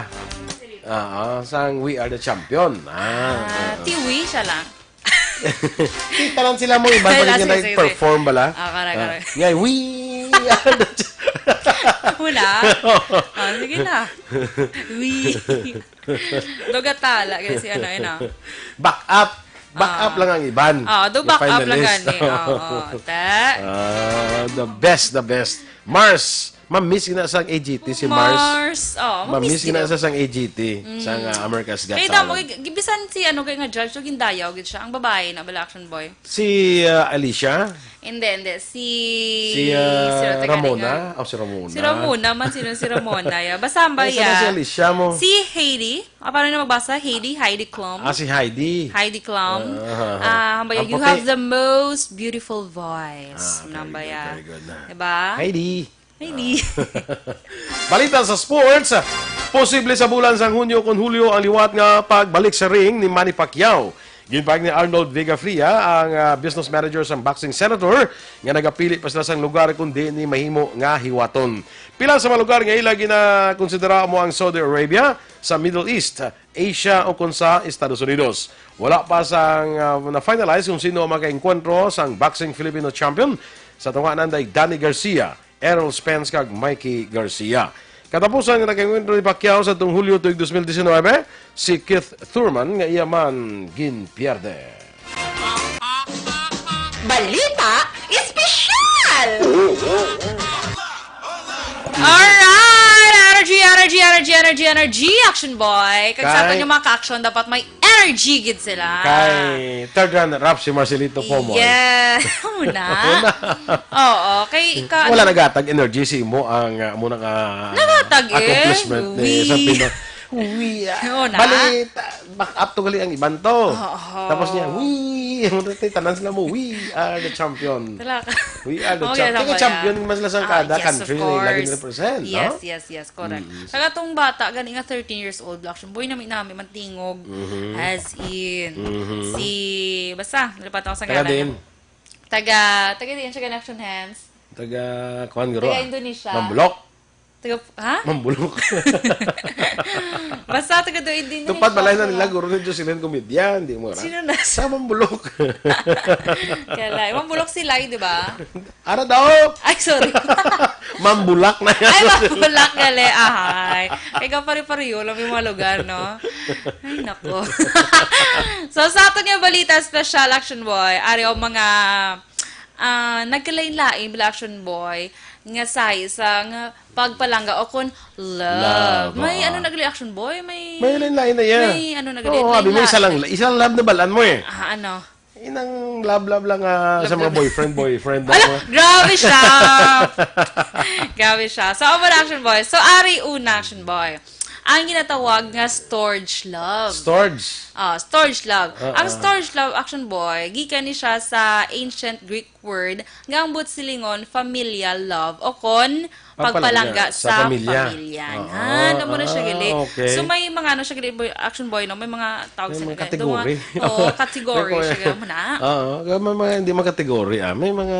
Ah, sang We Are the Champion. Ah. Ah, tiwi siya lang. Kita lang sila mo iban Ay, pag ah, nga sige, sige, nag-perform bala. Ah, correct, Ah, correct. Nga, We Are the Champion. Wala. Ah, sige na. We. Dugatala kay si ano, yun ah. Back up. Back up lang ang iban. Ah, do Yung back up lang finalist. gani. Oo, ta. Ah, the best, the best. Mars, Mamiss gina sang A G T si Mars. Mars, oh, mamiss Mamiss gina gid. Sa sang A G T, Mm. sang, ah, America's Got Kaya tamo, Talent. gi-, gibisan si ano, kay nga judge, so gindayaw gid siya. Ang babae na bala, Action Boy. Si, ah, Alicia? Hindi, hindi. Si, Si, ah, sino to Ramona? kanina? Oh, si Ramona. Si Ramona man, sino si Ramona? Yeah. Basta ang Ay, sino si baya. Alicia mo? Si Heidi. Ah, paano na magbasa? Heidi, Heidi Klum. Ah, si Heidi. Heidi Klum. Ah, ah, ah. Ah, ang baya, Ang "You puti. have the most beautiful voice." Ah, very Nang good, baya. very good na. Diba? Heidi. Heidi. Balita sa sports. Posible sa bulan sang Hunyo kon Hulyo ang liwat nga pagbalik sa ring ni Manny Pacquiao. Ginpahayag ni Arnold Vega Fria, ang, ah, business manager sang boxing senator, nga nagapili pa sila sang lugar kung diin ni mahimo nga hiwaton. Pila sa mga lugar nga ila ginakonsidera amo ang Saudi Arabia, sa Middle East, Asia, o kon sa Estados Unidos. Wala pa sang, ah, na-finalize kung sino ang makaengkwentro sang boxing Filipino champion sa tunga nanday Danny Garcia, Errol Spence, kag Mikey Garcia. Katapusan nga nagkaengkwentro ni Pacquiao sa tung Hulyo tuig dos mil diecinuebe, si Keith Thurman nga iya man ginpierde. Balita Espesyal! Alright! Energy, energy, energy, energy, energy, Action Boy! Kag sa Kay aton nga mga ka-action, dapat may energy gid sila. Kay third runner-up si Marcelito Pomoy. Yeah. Una. Una. Oo. Kay ika-, Wala nagatag energy si imo ang, ah, amo na ka Nagatag eh. accomplishment ni Wi. sa Pinoy. Wi, ah. Una. Bali, ta-, back up to gali ang iban to. Oo. Tapos niya, "Wi!" Ang tanan sila mo, "We are the champion." Talaga. We are the Oh, champion. yeah, Kaya tama champion yan. man sila sa Ah, kada yes, of country na lagi course. represent, Yes, no? yes, yes, correct. Mm. Kaya atong bata, gani nga thirteen years old, Action Boy, nami-nami man tingog. Mhm. As in. Mhm. Si, basta, nalipat ako sa Taga ngalan din? niya. Taga, taga diin siya, gani, Action Hands? Taga, kuwan, guro, Taga ah. Indonesia. Mambulok. Taga, ha? Mambulok. Basta taga doon din Tupad siya, balay na so nila, guro ni Jocelyn Comedian, di mo ra? Sino na? Sa Mambulok. Kala, Mambulok si Lai, di ba? Ara daw! Ay, sorry. Mambulak na yan. Ay, Mambulak, gali. Ahay. Kaya pare-pareho lang yung mga lugar, no? Ay, nako. So, sa aton nga balita, special Action Boy, ari ang mga, ah, nagkalain-lain, bala, Action Boy, nga size sa nga pagpalangga o kon love. Love, May oo. ano na gali, Action Boy? May May lain-lain na yan. May ano na gali, Oo, abi mo, isa lain-lain. lang, isa lang love na balaan mo eh. Ah, ano? Inang love-love lang, ah, Love, sa mga love. boyfriend, boyfriend Ala, lang, ah. grabe siya! Grabe siya. So, amo na, Action Boy. So, ari una, Action Boy. Ang ginatawag nga storge love. Storge? Ah, storge love. Ah, Ang ah. storge love, Action Boy, gikan ni siya sa ancient Greek word nga ang buot silingon, familial love, o kon Pagpalangga pagpalangga sa sa pamilya. pamilya. Oo, Yan, amo na siya ah, gali. okay. So, may mga ano siya gali, boy, Action Boy, no? May mga tawag May sa mga gali. Doon mga, category. oo, category May siya gali. Amo na. Oo, may mga hindi mga category, ah. May mga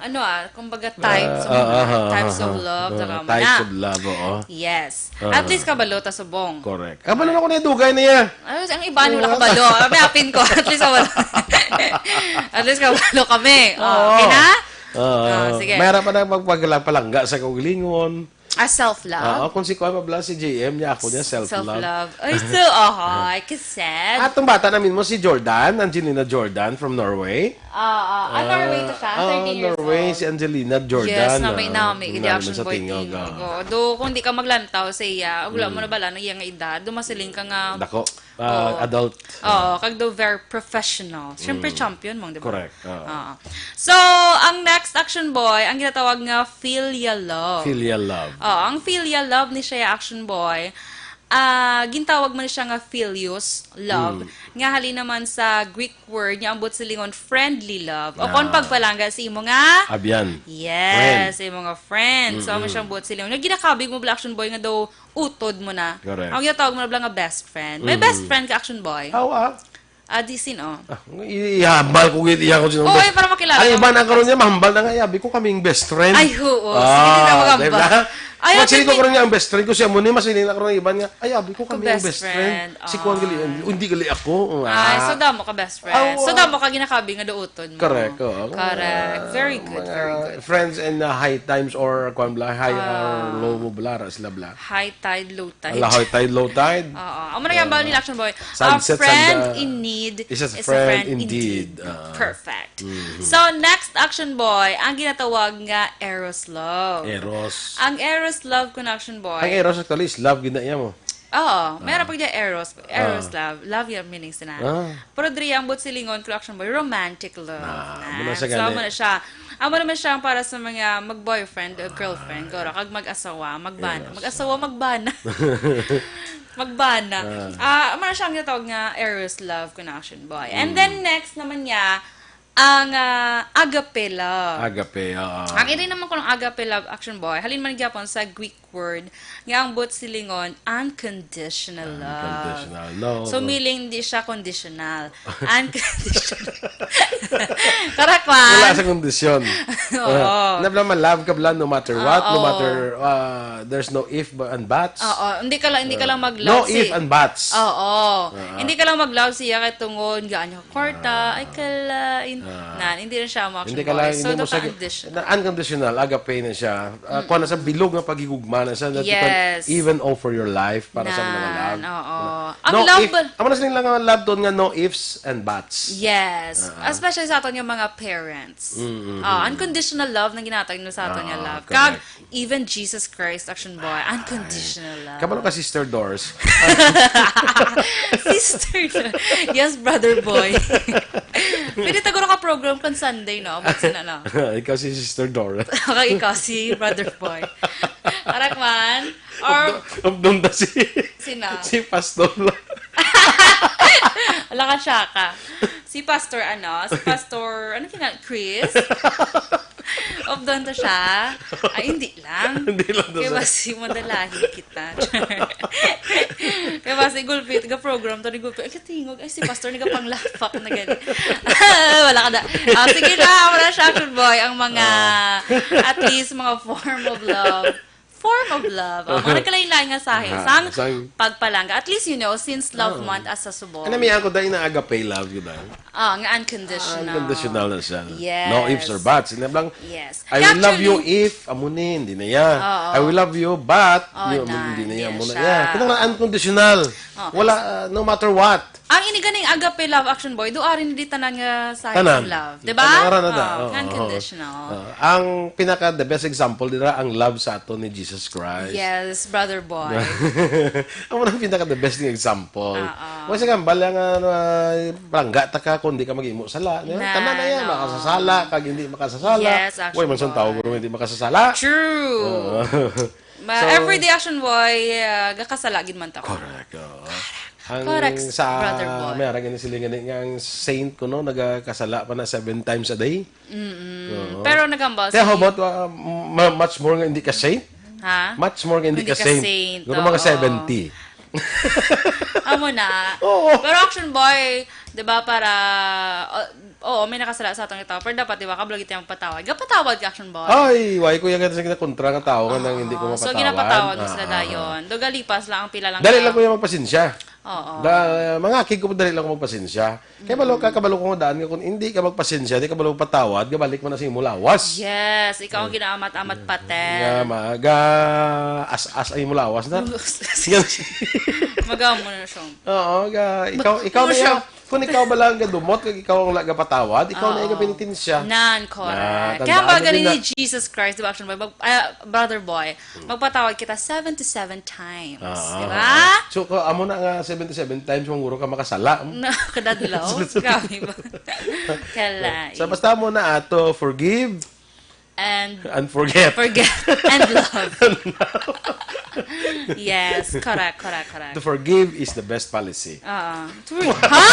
Ano, ah, kumbaga types, Ah, mga ah, ah, types ah, of ah. love, Ah, saka amo types na. of love, oo. Yes. Ah. At least kabalo ta subong. Correct. Ah, balo na ko na yung dugay niya. Ay, ang iba, ano, Oo. nakabalo. May apin ko. At least kabalo. At least kabalo kami. Oh, Oo. okay na? Oo. Ah, sige. Mayroon pa na magpagpalangga sa kaugalingon. Ah, self-love? Oo, kung si Kuya Pabla, si J M niya, ako niya, self-love. Self-love. Ay, so, ohoy, kasi Atong bata namin mo, si Jordan, Angelina Jordan from Norway. Ah, ah, ah, Norway to siya, Ah, thirteen years Norway, old. si Angelina Jordan, Yes, na may ah, nami, gid nami Action sa Boy tingog, Tingog. ah. Oo. Do, kung di ka maglantaw sa iya, wala mo Mm. na bala, no, iya nga edad, do masiling ka nga Dako. Ah, Oo. adult. Oo, kag do very professional. Siyempre, Mm. champion mo, di ba? Correct. Oo. Oo. So, ang next Action Boy, ang ginatawag nga philia love. Philia love. Oo, ang philia love ni siya, Action Boy, ah, gintawag man siya nga philios love, Mm. nga halin naman sa Greek word nga ang buot silingon friendly love. O kon Ah. pagpalangga sa imo nga Abyan. Yes, Friend. sa imo nga friend. So, amo Mm-mm. siyang buot silingon. Nga ginakabig mo bala, Action Boy, nga daw utod mo na. Correct. Ang ginatawag mo na bala nga best friend. May Mm-hmm. best friend ka, Action Boy? Aw, ah. Ah, di sin, oh. Ah, i-, ihambal ko gid iya ko sino. Oo, eh, para makilala Ang mo. iba na karon niya, mahambal na nga, yabi ko kaming best friend. Ay, oo. Sige, Ah, di na maghambal. di ba? Ay, Magsiling ko karon nga ang best friend ko siya mo ni, mas siling na karon ang iban nga, "Ay, abi ko Ako kami ang best best friend. friend. Si Kuan gali, Ah. hindi gali ako." Ay, Ah. so damo ka best friend. Ah, So oo. damo ka ginakabi nga duuton mo. Correct, oo. Correct. Very good, Mga very good. friends in, uh, high times or kuan bla, high Ah. or low mo bla, ra sila bla. High tide, low tide. Ala, high tide, low tide. Oo. Amo na yan, Ah. bawal nila, Action Boy. Sunset, A friend sanda- in need is a is a friend friend indeed. indeed. Ah. Perfect. Mhm. So, next, Action Boy, ang ginatawag nga Eros Love. Eros. Ang Eros Love, kun Action Boy. Ang Eros actually is love, gid na iya mo. Oo, Ah. meron pa gid Eros. Eros Ah. Love. Love yung meaning sina. Ah. Pero diri ang buot silingon, kun Action Boy, romantic love. Ah, Na. amo na siya So, gani. amo na siya. Amo naman siya ang para sa mga mag-boyfriend o girlfriend, guro, kag mag-asawa, magbana. Yes. Mag-asawa, magbana. Magbana. Ah. Ah, amo na siya ang ginatawag nga Eros Love, kun Action Boy. And Mm. then next naman niya, ang, ah, agape love. Agape, oo. Ang iri naman ko ng agape love, Action Boy, halin man gyapon sa Greek word nga ang buot silingon, unconditional love. Unconditional love. So, meaning, hindi siya conditional. Unconditional. Correct, man? Wala sa kondisyon. Oo. Ah, nabla, ma-love ka bla no matter what, no Oo. matter, ah, there's no if ba-, and buts. Oo, hindi ka lang, hindi ka lang Ah, mag-love no si if and buts. Oo. Ah. Hindi ka lang mag-love siya kay tungod nga ano, kwarta, Ah. ay kalain. Ah. Nan, hindi na siya mo, Action Hindi ka Boy. lang, So, hindi mo sa, unconditional. na unconditional, agape na siya. Ah, Mm. kuha na sa bilog nga paghigugma na siya, that you can Yes. even offer your life para sa mga Nan, love. oo. Ang No love if, ba- amo na sila nga love doon nga no ifs and buts. Yes. Ah. Especially sa aton yung mga parents. Mm, mm, Ah, mm. unconditional love na ginatawag nila sa aton nga Ah, love. Kag correct. Even Jesus Christ, Action Boy, unconditional love. Kabalo ka, Sister Doors. Sister Doors. Yes, Brother Boy. Pwede ta guro ka program kan Sunday, no? But sina, no? Ikaw si Sister Doors. Kag ikaw si Brother Boy. Correct man? Or Updon ta si, sina? si Pastor lang. Wala ka siya ka. Si Pastor, ano? Si Pastor, ano kina-, Chris? Updon to siya. Ay, hindi lang. Hindi lang to Kaya siya. basi madalahin kita. Kaya basi gulpi, taga-program to, ni gulpi. Ay, katingog. Ay, si Pastor, nagapanglapak na gani. Wala ka na. Ah, sige na, wala siya, Action Boy. Ang mga, Ah. at least, mga form of love. Form of love. Oh, mga nagkalain-lain nga sahi. Aha, Sang sang pagpalangga. At least, you know, since love Oo. month as sa subong. Ano, may ako dahil na agape love, di ba? Ah, nga unconditional. Unconditional na siya. Yes. No ifs or buts. Hindi lang, Yes. "I will love you Actually, if," amo ni, hindi na iya. Oo. "I will love you, but," Oh, yun, na, hindi na iya, hindi amo na siya. iya. Kinahanglan unconditional. Oh. Wala, ah, no matter what. Ang ini ganing agape love, Action Boy, do ari ni di tanan nga sa Tanan. love, di ba? Tanan, tanan, tanan. Oh, Oo, oo. unconditional. Oo. Ang pinaka the best example dira ang love sa ato ni Jesus Christ. Yes, Brother Boy. Amo na ang pinaka the best nga example. Oo. Kasi nga, bala nga, ah, palangga ta ka kung di ka mag-imo sala. Di ba? Na, Tanan na yan, no. makasasala, kag hindi makasasala. Yes, Action Way man sang Boy. tao, guro, hindi makasasala. True. Oo. Ma-, So, everyday, Action Boy, ah, gakasala gid man ta. Correct, oo. Ang Correct, sa, Brother Boy. may arang ini siling gani nga ang saint ko, no, nagakasala pa na seven times a day. Mm-mm. Oo. Pero nagambal Kaya how si about, uh, ma-, much more nga hindi ka saint? Ha? Much more nga hindi Hindi ka ka saint. saint, Siguro mga oo. seventy. Amo na. Oo. Pero Action Boy, di ba, para, o-, oo, may nakasala sa atong tao. Pero dapat, di ba, kabalo gid tayo magpatawad. Gapatawad ka, Action Boy. Ay, why ko yung ganda sa kontra nga tao nga nang hindi ko Oo. So, mapatawad? ginapatawad mo sila Ah, ah, ah. dayon. Do galipas lang ang pila lang Dali ka lang ko yung magpasensya. Oo. Da-, mga kig ko, dali lang ko magpasensya. Kaya balo ka, Mm. kabalo ko nga daan nga kung hindi ka magpasensya, di ka balo patawad, gabalik man na sa imo lawas. Yes, ikaw ang Mm. ginaamat-amat pater. Nga ma-, ga-as-as ang imo lawas na. Magamo na siya. Oo, ga-, ikaw, Mag-, ikaw ano na siya? yan. Kung ikaw ba lang gadumot, kag ikaw ang wala gapatawad, ikaw na Oo. yung penitensya. Nan, correct. Na, Kaya tandaan ba mo gani din ni na Jesus Christ, di ba, Action Boy? Mag-, ah, Brother Boy, magpatawad kita seventy-seven times. Ah, Di ba? ah. So, ko, amo na nga seventy-seven times, manguro ka makasala. No, kadadlaw. Grabe ba? Kalay. So, basta mo na ato, forgive And and forget. forget. And love. Yes, correct, correct, correct. To forgive is the best policy. Oo. True. Ha?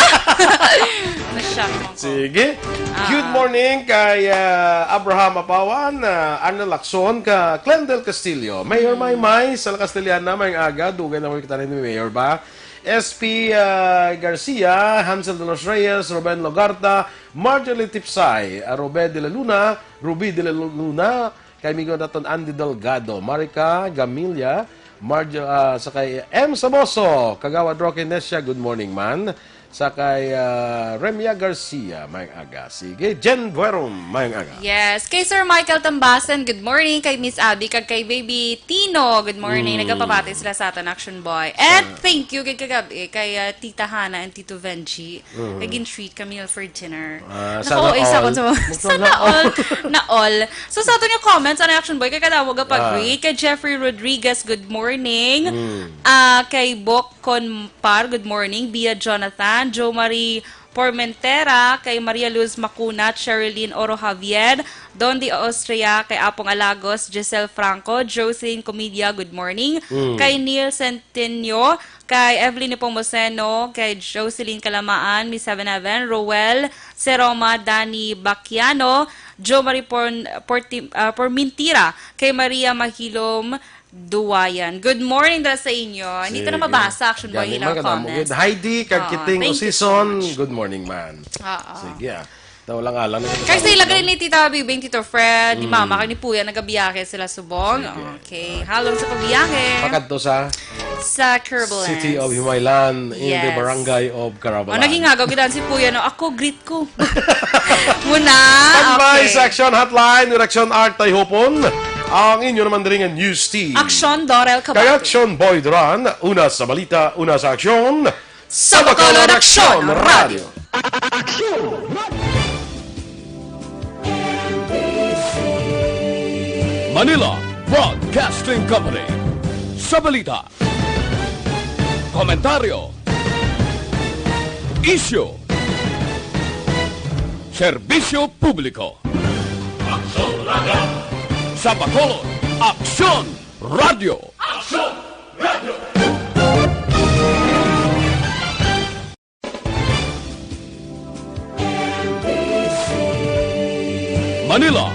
Na-shock ako. Sige. Ah. Good morning kay, ah, Abraham Apawan, ah, Arnel Lacson, ka Clendel Castillo. Mayor Mm. Maymay, sa La Castellana, may aga, dugay na mo kita ni Mayor ba? S P, ah, Garcia, Hansel de los Reyes, Ruben Logarta, Marjorie Tipsay, ah, Ruben de la Luna, Ruby de la Luna, Kay amigo naton Andy Delgado, Marica Gamilla, Marjo, ah, sa kay M Samoso, Kagawad Roque Nesia, good morning, man. Sa kay, ah, Remia Garcia, mayang aga. Sige, Jen Buerum, mayang aga. Yes. Kay Sir Michael Tambasan, good morning. Kay Miss Abby, kag kay Baby Tino, good morning. Mm. Nagapabati sila sa aton, Action Boy. And Sa thank you kay kagabi kay, ah, Tita Hana and Tito Venji. Mm. Naging treat kami for dinner. Ah, Naku, sana isa all. ko sa mga, Sana sana all. all. Na all. So, sa aton nga comments, ano, Action Boy, kay kadamo ga pag-greet. Ah. Kay Jeffrey Rodriguez, good morning. Mm. Ah, kay Bok Conpar, good morning. Bia Jonathan, Jo Marie Pormentera, kay Maria Luz Macuna, Cherilyn Oro Javier, Don de Austria, kay Apong Alagos, Giselle Franco, Jocelyn Comedia, good morning. Mm. Kay Neil Centenio, kay Evelyn Nepomuceno, kay Jocelyn Calamaan, Miss Seven Heaven, Roel Seroma, Danny Baquiano, Jo Marie Porn-, Porti-, ah, Pormintira, kay Maria Mahilom Duwayan. Good morning dala sa inyo. Hindi ito na Sige. mabasa, Action Boy, Gani, ilang mga comments. Heidi, kag Ah, Kiting thank you so Osison, much. Good morning, man. Ah, ah. Sige, ah. Tawalang alang na kita Kay sa sa ila ilagan ni Tita Bibing, Tito Fred, ni Mm. Mama, kag ni Puya, nagabiyahe sila subong. Sige. Okay. Halong sa pagbiyahe. Pakadto sa Sa Curveball City Lands. of Himaylan, in the Yes. Barangay of Carabalan. Oh, naging agaw, gidan si Puya, no? Ako, greet ko. Muna. Standby Okay. sa Action Hotline, Direction Art Tayhopon. Ang inyo naman diri nga news team. Action, Dorel Kay Cabate. Action Boy Duran, una sa balita, una sa aksyon. Sa Bacolod Aksyon Radio. Manila Broadcasting Company. Sa balita, komentaryo, isyu, serbisyo publiko. Aksyon Radio. Sa Bacolod, Aksyon Radio. Aksyon Radio. Manila